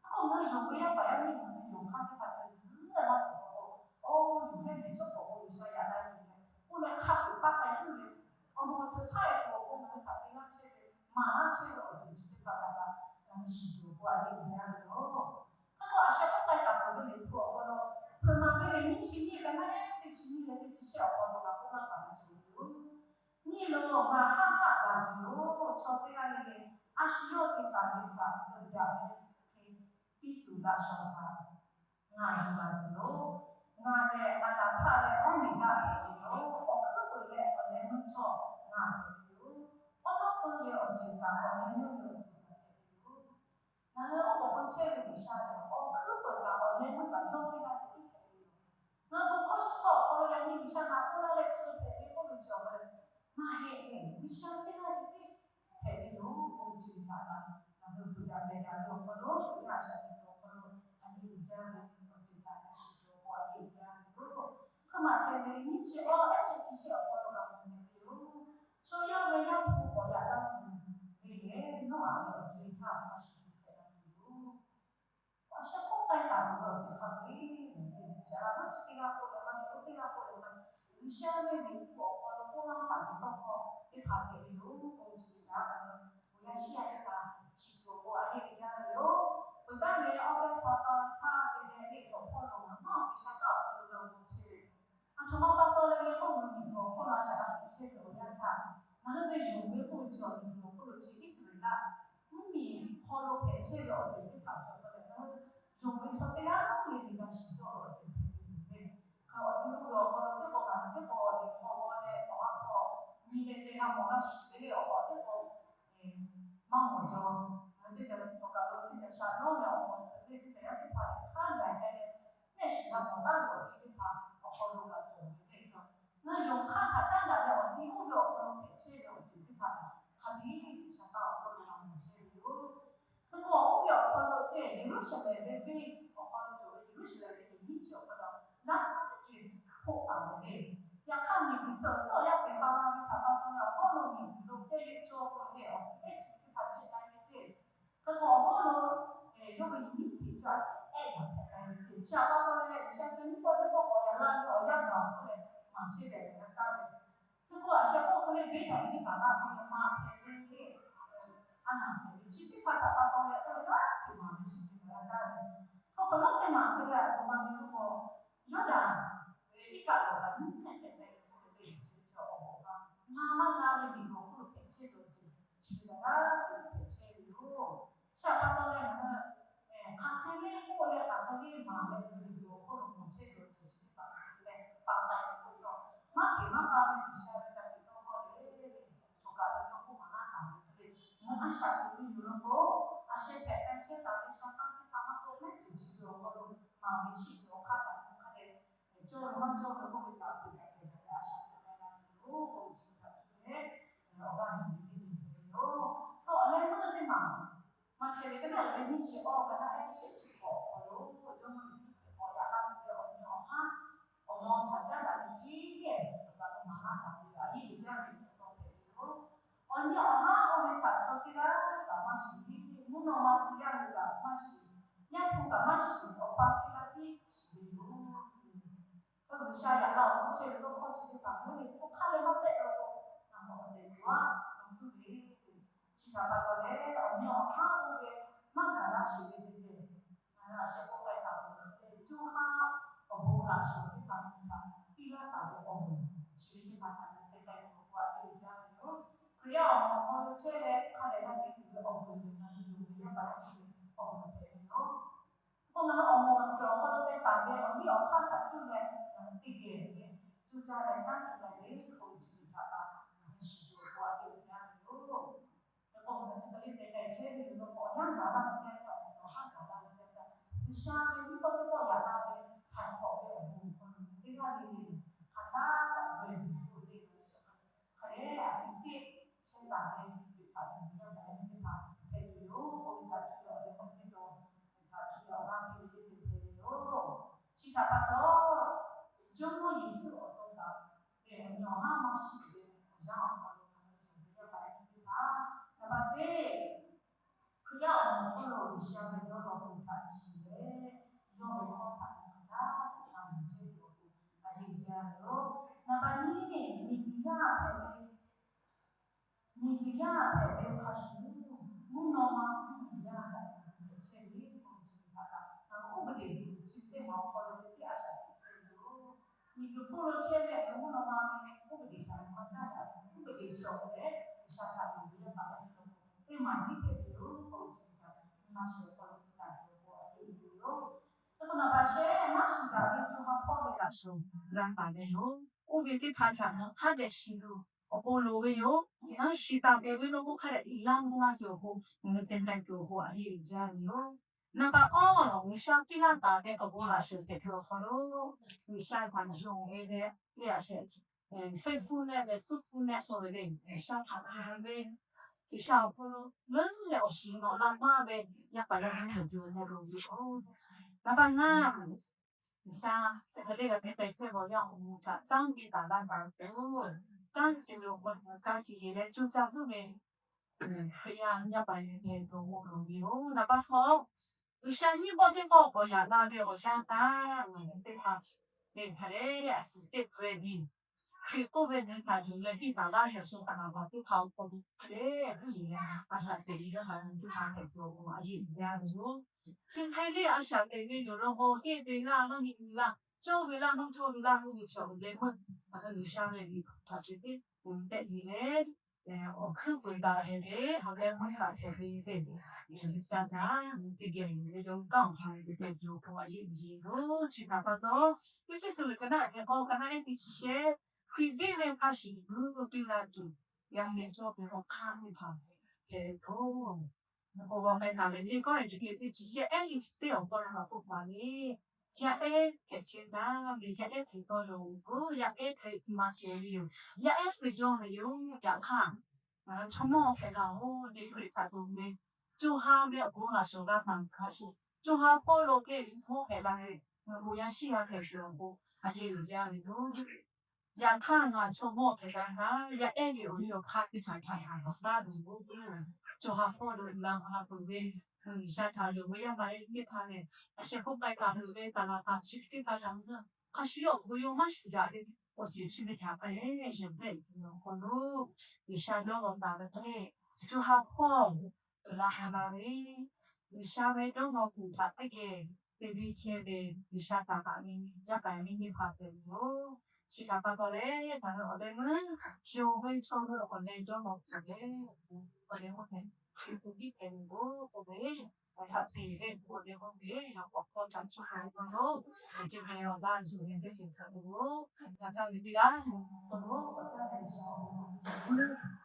K'o, ngaˬ hui yonˍ ve yaˇ paˍ yaˇ miˇ ngaˬ hui yonˍ hk'aˇ teˇ hpaˍ ceh zuhˉ leh maˇ cawˬ k'o, oˇ yonˍ leh miˬ cawˇ k'awꞈ k'o G'uiˬsha yaꞈ la ve yoˬ leh, oˇ leh hk'a peu-eˬ taˇ k'ai puiˉ ve, awˬ moˍ tcuh htaˇ e k'o awˬ pon ngaˬ hui htaꞈ te laˇ chehˇ ve, maˍ laˇ chehˇ ve awˬ ceuˬ chi teˇ hpaˍ htaꞈ ngaˬ hui shiˍ tuˬ awˬ pon a yeˇ uiˍ jaˇ ve yoˬ. Hk'e k'o, a shaꞈ k'oˆ k'ai taˍ peuˬ ve Liꞈ hpu awˬ hk'aw lo, hpeuꞈ maˍ ve lehˬ nyiˇ chi nyiˇ leh maˇ heˆ, teˇ chi nyiˇ leh teˇ chi shehˆ awˬ hk'aw lo g'a k'oˆ laˇ taˍ ve ceuˬ yoˬ. Nyiˇ lo, maˍ haˆ haˆ gaˬ tuˬ yoˬ. Chaw teˇ g'aˇ le le, a shu yawˇ te taˍ ve htaꞈ g'a daꞈ ve hk'e piˇ tuˬ laꞈ shawˍ htaꞈ ngaˬ yuˬ gaˬ tuˬ yoˬ. Ngaˬ lehˬ Aˍdanˍ hpaˇ leh Awˇmeˍgaˆ hpehꞈ ve yoˬ. Awˬ hkuiˉ puiˍ leh awˬ leh meuˇ htawˇ ngaˬ hpehꞈ ve yoˬ. Awˉ lawˉ hpfuhˇ ve awˬ ceuˬ kaꞈ awˬ leh meuˇ ve awˬ ceuˬ kaꞈ hpehꞈ ve yoˬ. Ngaˬ hui oˉ k'oˍ pui chehˇ ve G'uiˬsha lehˬ, awˬ hkuiˉ puiˍ kaꞈ awˬ leh meuˇ kaꞈ yawˇ teˇ g'aˇ ceh tiˉ hpehꞈ ve yoˬ. Ngaˬ hui bon hkawˇ shiˉ hkawˇ awˬ hk'aw lo yaꞈ nyi G'uiˬsha ngaˬ k'oˆ laˇ leh chi hk'e hpehꞈ ve k'oˆ ve chi awˬ hk'aw lo, maˇ heˆ leh G'uiˬsha teˇ g'aˇ ceh tiˉ hpehꞈ ve yoˬ k'oˆ ve chi htaꞈ ngaˬ hui fuiˍ daꞈ pehˬ daꞈ ve awˬ hk'aw lo, Hkriꞈ yaˇ a shaꞈ teꞈ ve awˬ hk'aw lo, a yeˇ uiˍ jaˇ ve awˬ ceuˬ htaꞈ g'a shiˍ tuˬ awˬ pon a yeˇ uiˍ jaˇ ve yoˬ. Hk'e maˬ ceh ve nyiˇ chi awˇ ehˉ shehˆ chi shehˆ awˬ hk'aw lo g'a mawˬ hpehꞈ ve yoˬ. Chaw yaˇ ve Yaˇ hpu k'awꞈ yaꞈ la tuˬ ve lehˬ, Noˉaꞈ ve awˬ co-e htaˇ a shu shu hpehꞈ la tuˬ yoˬ. Awˬ shehˍ hpaˇ k'ai taˍ ve awˬ ceuˬ hk'a peu-eˬ, G'uiˬsha maˇ chi teˇ g'aˇ k'oˆ leh maˇ heˆ, oˇ teˇ g'aˇ k'oˆ leh maˇ heˆ, G'uiˬsha ve Liꞈ hpu awˬ hk'aw lo k'oˆ laˇ taˍ ve tawˇ hkawˇ teˇ hpaˍ hpehꞈ ve yoˬ k'oˆ ve chi teˇ htaꞈ, awˬ yaˇ shiˉ yaˇ teˇ hpaˍ shiˍ tuˬ awˬ pon a yeˇ uiˍ jaˇ ve yoˬ. Peuˬ taˍ ve awˬ hk'e Saˍtanˍ htaˇ te leh leh cawˬ hpawˇ lo ngaˬ maˇ G'uiˬsha kaˇ awˬ hk'aw lo g'a mawˬ chehˇ ve, aˬ htoꞈ ma pa taw leh leh k'oˆ, ngaˬ hui miˬguiˬ awˬ hk'oˆ lo a shaꞈ g'a teꞈ chehˇ ve awˬ yanˇ htaˇ, ngaˬ hui ve yonˍ ve k'oˆ ve chi awˬ miˬguiˬ awˬ hk'oˆ lo chi Iˉsaˍreˍlaˆ mvuhˇmiˬ hk'aw lo hpehꞈ chehˇ ve awˬ ceuˬ teˇ hpaˍ cawˬ hk'a leh, ngaˬ hui yonˍ ve chaw teˇ g'aˇ le le g'a shiˍ cawˇ ve awˬ ceuˬ hpehꞈ ve yoˬ le. Awˬ ti lo ve awˬ hk'aw lo teˇ k'awꞈ kaꞈ teˇ k'awꞈ lehˬ hk'aw g'aw leh awˬ ha hk'aw nyi leh ceh g'a mawˬ laˇ shiˍ ve le, awˬ k'awꞈ teˇ k'awꞈ maˇ mawˬ jaw. Ngaˬ hui ceˇ caˬ ve cawˬ kaˬ lo ceˇ caˬ sha nawˉ leh awˬ hk'aw tcuh ve ceˇ caˬ yaˇ teˇ hpaˍ lehˬ hk'aˉ gaˬ hpehꞈ leh, mehˆ shiˍ g'a mawˬ taˉ ve awˬ ti teˇ hpaˍ awˬ hk'aw lo g'a cawˬ ve le. Ngaˬ yonˍ hk'aˇ htaꞈ caˉ daꞈ leh awˬ ti oˇ ve awˬ hk'aw lo hpehꞈ chehˇ ve awˬ ceuˬ teˇ hpaˍ htaꞈ hk'a biˇ G'uiˬsha kaˇ awˬ hk'aw lo g'a mawˬ chehˇ ve yoˬ. Hk'e k'o, oˇ ve awˬ hk'aw lo ceˇ Yeˍruˆsaˍlehnˍ ve venˇ awˬ hk'aw lo cawˬ ve Yeˍruˆsaˍlehnˍ ve venˇ chi awˬ hk'aw lo laˇ tuˬ hpoˆ taˍ ve le. Yaꞈ hk'aˇ, miˬguiˬ chi awˬ tcuhˉ awˬ yaˇ pehˬ pa la ve htaꞈ pa taw leh awˬ hawˉ lo miˬguiˬ lo kehˇ ve cawˇ k'o leh awˬ hk'e ehˉ chi teˇ hpaˍ chehˇ k'ai ve ceˇ. Hk'e k'o, awˬ hawˉ lo yawˇ ve nyi miˉ hpeꞈ chi a ciˉ ehˉ yaꞈ hpehꞈ k'ai ve ceˇ. Chi htaꞈ pa taw leh G'uiˬsha chi nyiˇ pawˆ teˇ pawˆ k'awꞈ yaꞈ la ve awˬ yanˇ gaˬ k'oˆ leh maˍ chehˇ ve awˬ yanˇ taˇ ve. Hk'e k'o, a shaꞈ k'oˆ hk'e le, venˇ htaꞈ jiˇ paˍ laˇ k'oˆ leh maˍ hpehꞈ ve le. A naˬ hpehꞈ ve chi teˇ hpaˍ htaꞈ pa taw leh k'oˆ leh g'aˇ hteꞈ maˍ ve chi ve awˬ yanˇ taˇ ve. Hk'e k'o, lawˉ teˇ maˬ hk'e leh a htoꞈ ma ve k'oˆ k'o, Yawˇdanˍ ve iˉ kaˆ lawˬ kaꞈ nyiˇ hk'e hpehꞈ maˇ g'a ve miˬguiˬ awˬ hk'oˆ lo hpehꞈ chehˇ ve awˬ ceuˬ chi ve kaꞈ g'a tuˬ hpehꞈ chehˇ ve yoˬ. Chi htaꞈ pa taw leh ngaˬ hui hk'aˬ hk'e le k'oˆ leh hk'aˬ hk'e le maˍ leh ngaˬ hui miˬguiˬ awˬ hk'oˆ lo mawˬ chehˇ ve awˬ ceuˬ chi teˇ hpaˍ hk'aˬ hk'e le pa taw k'oˆ ve maˇ peꞈ maˇ pa ve G'uiˬsha ve ka tiꞈ tawˇ hkawˇ leh, chaw kaꞈ ve yawˇ k'oˆ maˍ laˇ taˍ ve hk'e le, ngaˬ hui a shaꞈ teꞈ ve yoˬ law k'o, a sheh hpehꞈ k'ai chehˇ taˍ ve shaˍ taˇ teˇ hpaˍ maˇ k'oˆ, mehˉ ceuˬ chi ve awˬ hk'aw lo maˍ ve shiˍ ve awˬ hk'aˇ kaꞈ hk'a dehꞈ cawˇ ve maˇ cawˇ ve k'oˆ ve htaꞈ hpehꞈ hpehꞈ leh a shaꞈ teꞈ k'ai la ve yoˬ k'oˆ ve chi htaꞈ cuˇ leh awˬ g'aˇ yuˬ ve teˇ ceuˬ hpehꞈ ve yoˬ. K'o awˬ leh meuˇ teˇ maˬ maꞈ htehˍ ve ka naˉ ve nyiˇ chi awˇ ka naˉ ehˉ shehˆ chi hk'awꞈ awˬ hk'aw lo Jawˇmawˇ Yeˍsuˆ Hkriꞈ k'awꞈ yaꞈ laˇ ve awˬ nyi awˬ haˉ awˬ mawˬ htaꞈ caˉ daꞈ ve hk'e, cawˬ kaꞈ k'o maˍ laˇ taˍ ve a yeˇ uiˍ jaˇ ve awˬ hk'aw hpehꞈ ve yoˬ. Awˬ nyi awˬ haˉ oˇ ve htaꞈ chaw teˇ g'aˇ kaꞈ maˇ shiˍ ve, mvuhˇ naw ma tcuh yaˇ hui kaꞈ maˇ shiˍ, yaˇ hpu kaꞈ maˇ shiˍ, awˬ pa teˇ g'aˇ tiˉ shiˍ ve yoˬ. G'uiˬsha yaꞈ la awˬ hk'aw chehˇ ve tawˇ hkawˇ chi teˇ hpaˍ meuˇ ve hpfuhˇ hk'aˇ leh maˇ tehˆ law k'o, ngaˬ hui awˬ tehˬ tuˬ aꞈ awˬ hkuiˉ ve chi htaꞈ pa taw leh awˬ nyi awˬ haˉ oˇ ve maˇ gaˬ laˇ sheˍ ve ceh ceh, ngaˬ hui a sheh k'oˆ k'ai taˍ peuˬ ve coˇ haˉ awˬ bon laꞈ shawnˍ teˇ hpaˍ hui htaꞈ piˇ laˇ taˍ ve awˬ vuiˬ chi ve teˇ hpaˍ htaꞈ ngaˬ hui te k'ai tuˬ awˬ pon a yeˇ uiˍ jaˇ ve yoˬ. Hkriꞈ yaˇ awˬ moˍ awˬ hk'aw lo chehˇ leh hk'a dehꞈ g'a te tuˬ ve awˬ vuiˬ ngaˬ hui yonˍ ve yaˇ paˍ yaˇ miˇ ve awˬ vuiˬ hpehꞈ ve yoˬ. K'o ngaˬ hui awˬ moˍ awˬ tcuhˬ awˬ hk'aw lo te taˍ ve awˬ liˇ awˬ hk'aˇ htaꞈ cuˇ leh ngaˬ hui teˇ geh teˇ geh cuˇ caˇ leh kanˉ te leh ve k'oˆ ve chi teˇ hpaˍ htaꞈ ngaˬ hui shiˍ tuˬ awˬ pon a yeˇ uiˍ jaˇ ve yoˬ. K'o ngaˬ hui chi hk'e le te k'ai chehˇ ve yoˬ law k'o, awˬ yanˇ gaˬ laˇ ve teˇ yanˇ, awˬ yanˇ gaˬ laˇ ve teˇ yanˇ, G'uiˬsha ve mvuhˇ hk'aw teˇ pawˆ yaꞈ la ve htaiˍ hk'awꞈ ve awˬ bon awˬ hk'aw lo teˇ g'aˇ le le hk'aˬ htaˇ kaꞈ g'a tuˬ k'oˆ ve teˇ hpaˍ hk'a dehꞈ a suhˍ teˇ chehˇ taˍ ve teˇ hpaˍ htaꞈ yaˇ paˍ yaˇ miˇ teˇ hpaˍ hpehꞈ tuˬ yoˬ k'oˆ ve htaꞈ cuˇ leh awˬ leh k'awꞈ piˇ taw, htaꞈ cuˇ leh awˬ g'aˇ piˇ ve teˇ ceuˬ hpehꞈ ve yoˬ. Chi htaꞈ pa taw, Jawˇmawˇ Yeˍsuˆ awˬ to kaꞈ ve awˬ nyi awˬ haˉ maˇ shiˍ ve awˬ yanˇ awˬ hk'aw lo ngaˬ hui yonˍ ve yaˇ paˍ yaˇ miˇ teˇ hpaˍ, naˍ baˬ teˇ Hkriꞈ yaˇ awˬ moˍ awˬ hk'oˆ lo G'uiˬsha ve dawˇ law kuiˬ htaꞈ shiˍ leh, yawˇ ve hkawˇ htaꞈ ngaˬ hui hk'a dehꞈ g'a mawˬ chehˇ tuˬ awˬ pon a yeˇ uiˍ jaˇ ve yoˬ. Naˍ baˬ nyiˇ, miˬguiˬ yaˇ hpehꞈ ve, miˬguiˬ yaˇ hpehꞈ ve hk'a shuˍ, mvuhˇ naw ma miˬguiˬ yaˇ hpehꞈ chehˇ ve k'o, chi htaꞈ kaꞈ ngaˬ hui ဥပဒေ chi teˇ maˬ awˬ hk'aw lo ceh tiˉ a shaꞈ teꞈ chehˇ ve yoˬ. Miˬguiˬ hk'oˆ lo chehˇ leh mvuhˇ naw ma ve ဥပဒေ htaꞈ maˇ caˉ daꞈ ve ဥပဒေ chi awˬ hk'aw leh G'uiˬsha htaꞈ yonˍ ve yaˇ paˍ yaˇ miˇ teˇ maˬ tiˉ hpehꞈ ve yoˬ k'o, chi htaꞈ maˇ shawˍ k'aw lo taˍ ve awˬ pon a yeˇ uiˍ ve yoˬ. K'o naˍ baˬ shehˆ maˇ shuˍ daꞈ ve co ha hpawˇ ve laꞈ shawnˍ g'a taˍ ve yoˬ. Oˇ ve teˇ hpaˍ htaꞈ ngaˬ hui hk'a dehꞈ shiˍ tuˬ awˬ pon loˍ ve yoˬ. Ngaˬ hui shiˍ taˍ peuˬ ve law k'o, hk'a dehꞈ uiˍ la mvuh la tuˬ awˬ pon ngaˬ hui te k'ai tuˬ awˬ pon a yeˇ uiˍ jaˇ ve yoˬ. Naˍ baˬ awˇ, G'uiˬsha piˇ laˇ taˍ ve awˬ bon laꞈ shawnˍ hpehꞈ ve awˬ hk'aw lo, G'uiˬsha htaꞈ yonˍ ve leh, teˇ g'aˇ shehˍ, Facebook နဲ့ Facebook နဲ့ k'oˆ ve le, G'uiˬsha htaꞈ yonˍ ve, G'uiˬsha awˬ hk'aw lo leuˉ leh awˬ shiˍ nawꞈ la maˇ ve yaˇ paˍ yaˇ miˇ hpehꞈ tuˬ awˬ pon loˍ ve yoˬ. Naˍ baˬ ngaˇ, G'uiˬsha chi hk'e le g'a te k'ai chehˇ ve awˬ yanˇ awˬ moˍ htaꞈ kanˉ te taˍ laˇ taˍ ve yoˬ. Kanˉ te ve awˬ pon kanˉ te leh coˇ caˇ tuˬ ve Hkriꞈ yaˇ yaˇ paˍ yaˇ miˇ hpehꞈ tuˬ awˬ pon loˍ ve yoˬ. Naˍ baˬ hk'awꞈ, G'uiˬsha nyiˇ pawˆ teˇ pawˆ k'awꞈ yaꞈ la ve awˬ yanˇ htaˇ, ngaˬ hui teˇ hpaˍ teˇ hpaˍ lehˬ a suhˍ teˇ hpehꞈ ve, Hkriꞈ k'oˆ ve ngaˬ hui htaꞈ yonˍ leh piˇ taˍ laˇ ve awˬ shu kaꞈ naˍ baˬ teˇ hpaˍ awˬ hk'aw lo hk'e le, a shaꞈ teꞈ ve yaˇ paˍ yaˇ miˇ teˇ hpaˍ hpehꞈ tuˬ awˬ pon a yeˇ uiˍ jaˇ ve yoˬ. Chi hk'e le a shaꞈ teꞈ ve yoˬ law k'o, henˇ ve laˇ, maˇ henˇ ve laˇ, cawˇ ve laˇ, maˇ cawˇ ve laˇ, henˇ ve chaw uˬ leh meuˇ, ngaˬ hui G'uiˬsha ve liꞈ hpu htaꞈ ceh tiˉ tehˆ ve leh, awˬ hkuiˉ peuˬ daꞈ hehˍ ve, awˬ leh meuˇ htaꞈ hpehꞈ ve le, G'uiˬsha htaꞈ teˇ geh yuˬ ve yoˬ. Kanˉ awˬ hk'aw lo te k'ai tuˬ awˬ pon a yeˇ uiˍ ve yoˬ. Chi htaꞈ pa taw, Eˇfeˇsuꞈ liꞈ ka naˉ hk'e k'awˇ ka naˉ ehˉ teˇ chi shehˆ, Hkriꞈ venˇ ve hk'a shuˍ g'uiˇ piˇ la tuˬ, yaꞈ nyi cawˇ ve awˬ hk'aˇ teˇ hpaˍ hpehꞈ ve yoˬ. Awˬ g'awˬ k'ai taˍ ve le, Kawˇrenˍhtuˆ liꞈ teˇ chi shehˆ ehˉ nyi teˇ awˬ hk'aw lo k'oˆ paˍ le, yaˇ ehˉ hpehꞈ chehˇ gaˇ ve, yaˇ ehˉ hpehꞈ tawˇ yoˬ. Yaˇ ehˉ hpehꞈ maˇ ceh ve yoˬ. Yaˇ ehˉ hpehꞈ yawˇ ve yoˬ. Yaꞈ hk'aˇ, chaw mawˇ hpehꞈ la-oˬ, Liꞈ hpu htaꞈ tuˬ ve co ha ve awˬ bon laꞈ shawnˍ g'a htaꞈ hk'a shuˍ, co ha hpawˇ lo kehˬ ve mawˇ hpehꞈ la ve, awˬ bon yaˇ shiˉ yaˇ hpehꞈ tuˬ awˬ pon a yeˇ uiˍ jaˇ ve yoˬ. Yaꞈ hk'aˇ ngaˬ chaw mawˇ hpehꞈ la htaˇ, yaˇ ehˉ ve awˬ liˇ awˬ hk'aˇ teˇ hpaˍ htaꞈ htaꞈ taˍ daꞈ ve k'oˆ ve, co ha hpawˇ lo la ha peuˬ ve, G'uiˬsha htaꞈ yonˍ ve yaˇ paˍ yaˇ miˇ teˇ hpaˍ lehˬ, a sheh k'oˆ k'ai taˍ ve, taˍ laˬ taˍ chi teˇ hpaˍ htaꞈ ngaˬ hui hk'a shuˍ awˬ bon yawˇ maˇ shuˍ daꞈ ve awˬ ceuˬ chi ve htaꞈ k'ai leh, yonˍ hpehꞈ ve awˬ hk'aw lo, G'uiˬsha dawˇ law taˍ ve hk'e, co ha hpawˇ la ha la ve, G'uiˬsha ve dawˇ law kuiˬ htaꞈ teˇ geh te ve chehˇ ve, G'uiˬsha taˍ taˍ ve yaˇ paˍ yaˇ miˇ teˇ hpaˍ hpehꞈ ve yoˬ. Chi htaꞈ pa taw leh, ngaˬ hui awˬ leh meuˇ shu ve chaw hui awˬ leh jawˇ mawˬ hpehꞈ leh, awˬ leh meuˇ hpehꞈ, hkui hpu tiˉ hpehꞈ ve yoˬ k'oˆ ve, hk'aˬ hk'e ve awˬ leh meuˇ ve awˬ hk'aw htaꞈ chaw hk'a ve pa taw, hk'aˬ hk'e ve awˬ g'aˇ yuˬ ve teˇ ceuˬ htaꞈ ve yoˬ. Ngaˬ hui ve teˇ g'aˇ k'o lo, awˬ caˇ ve yoˬ.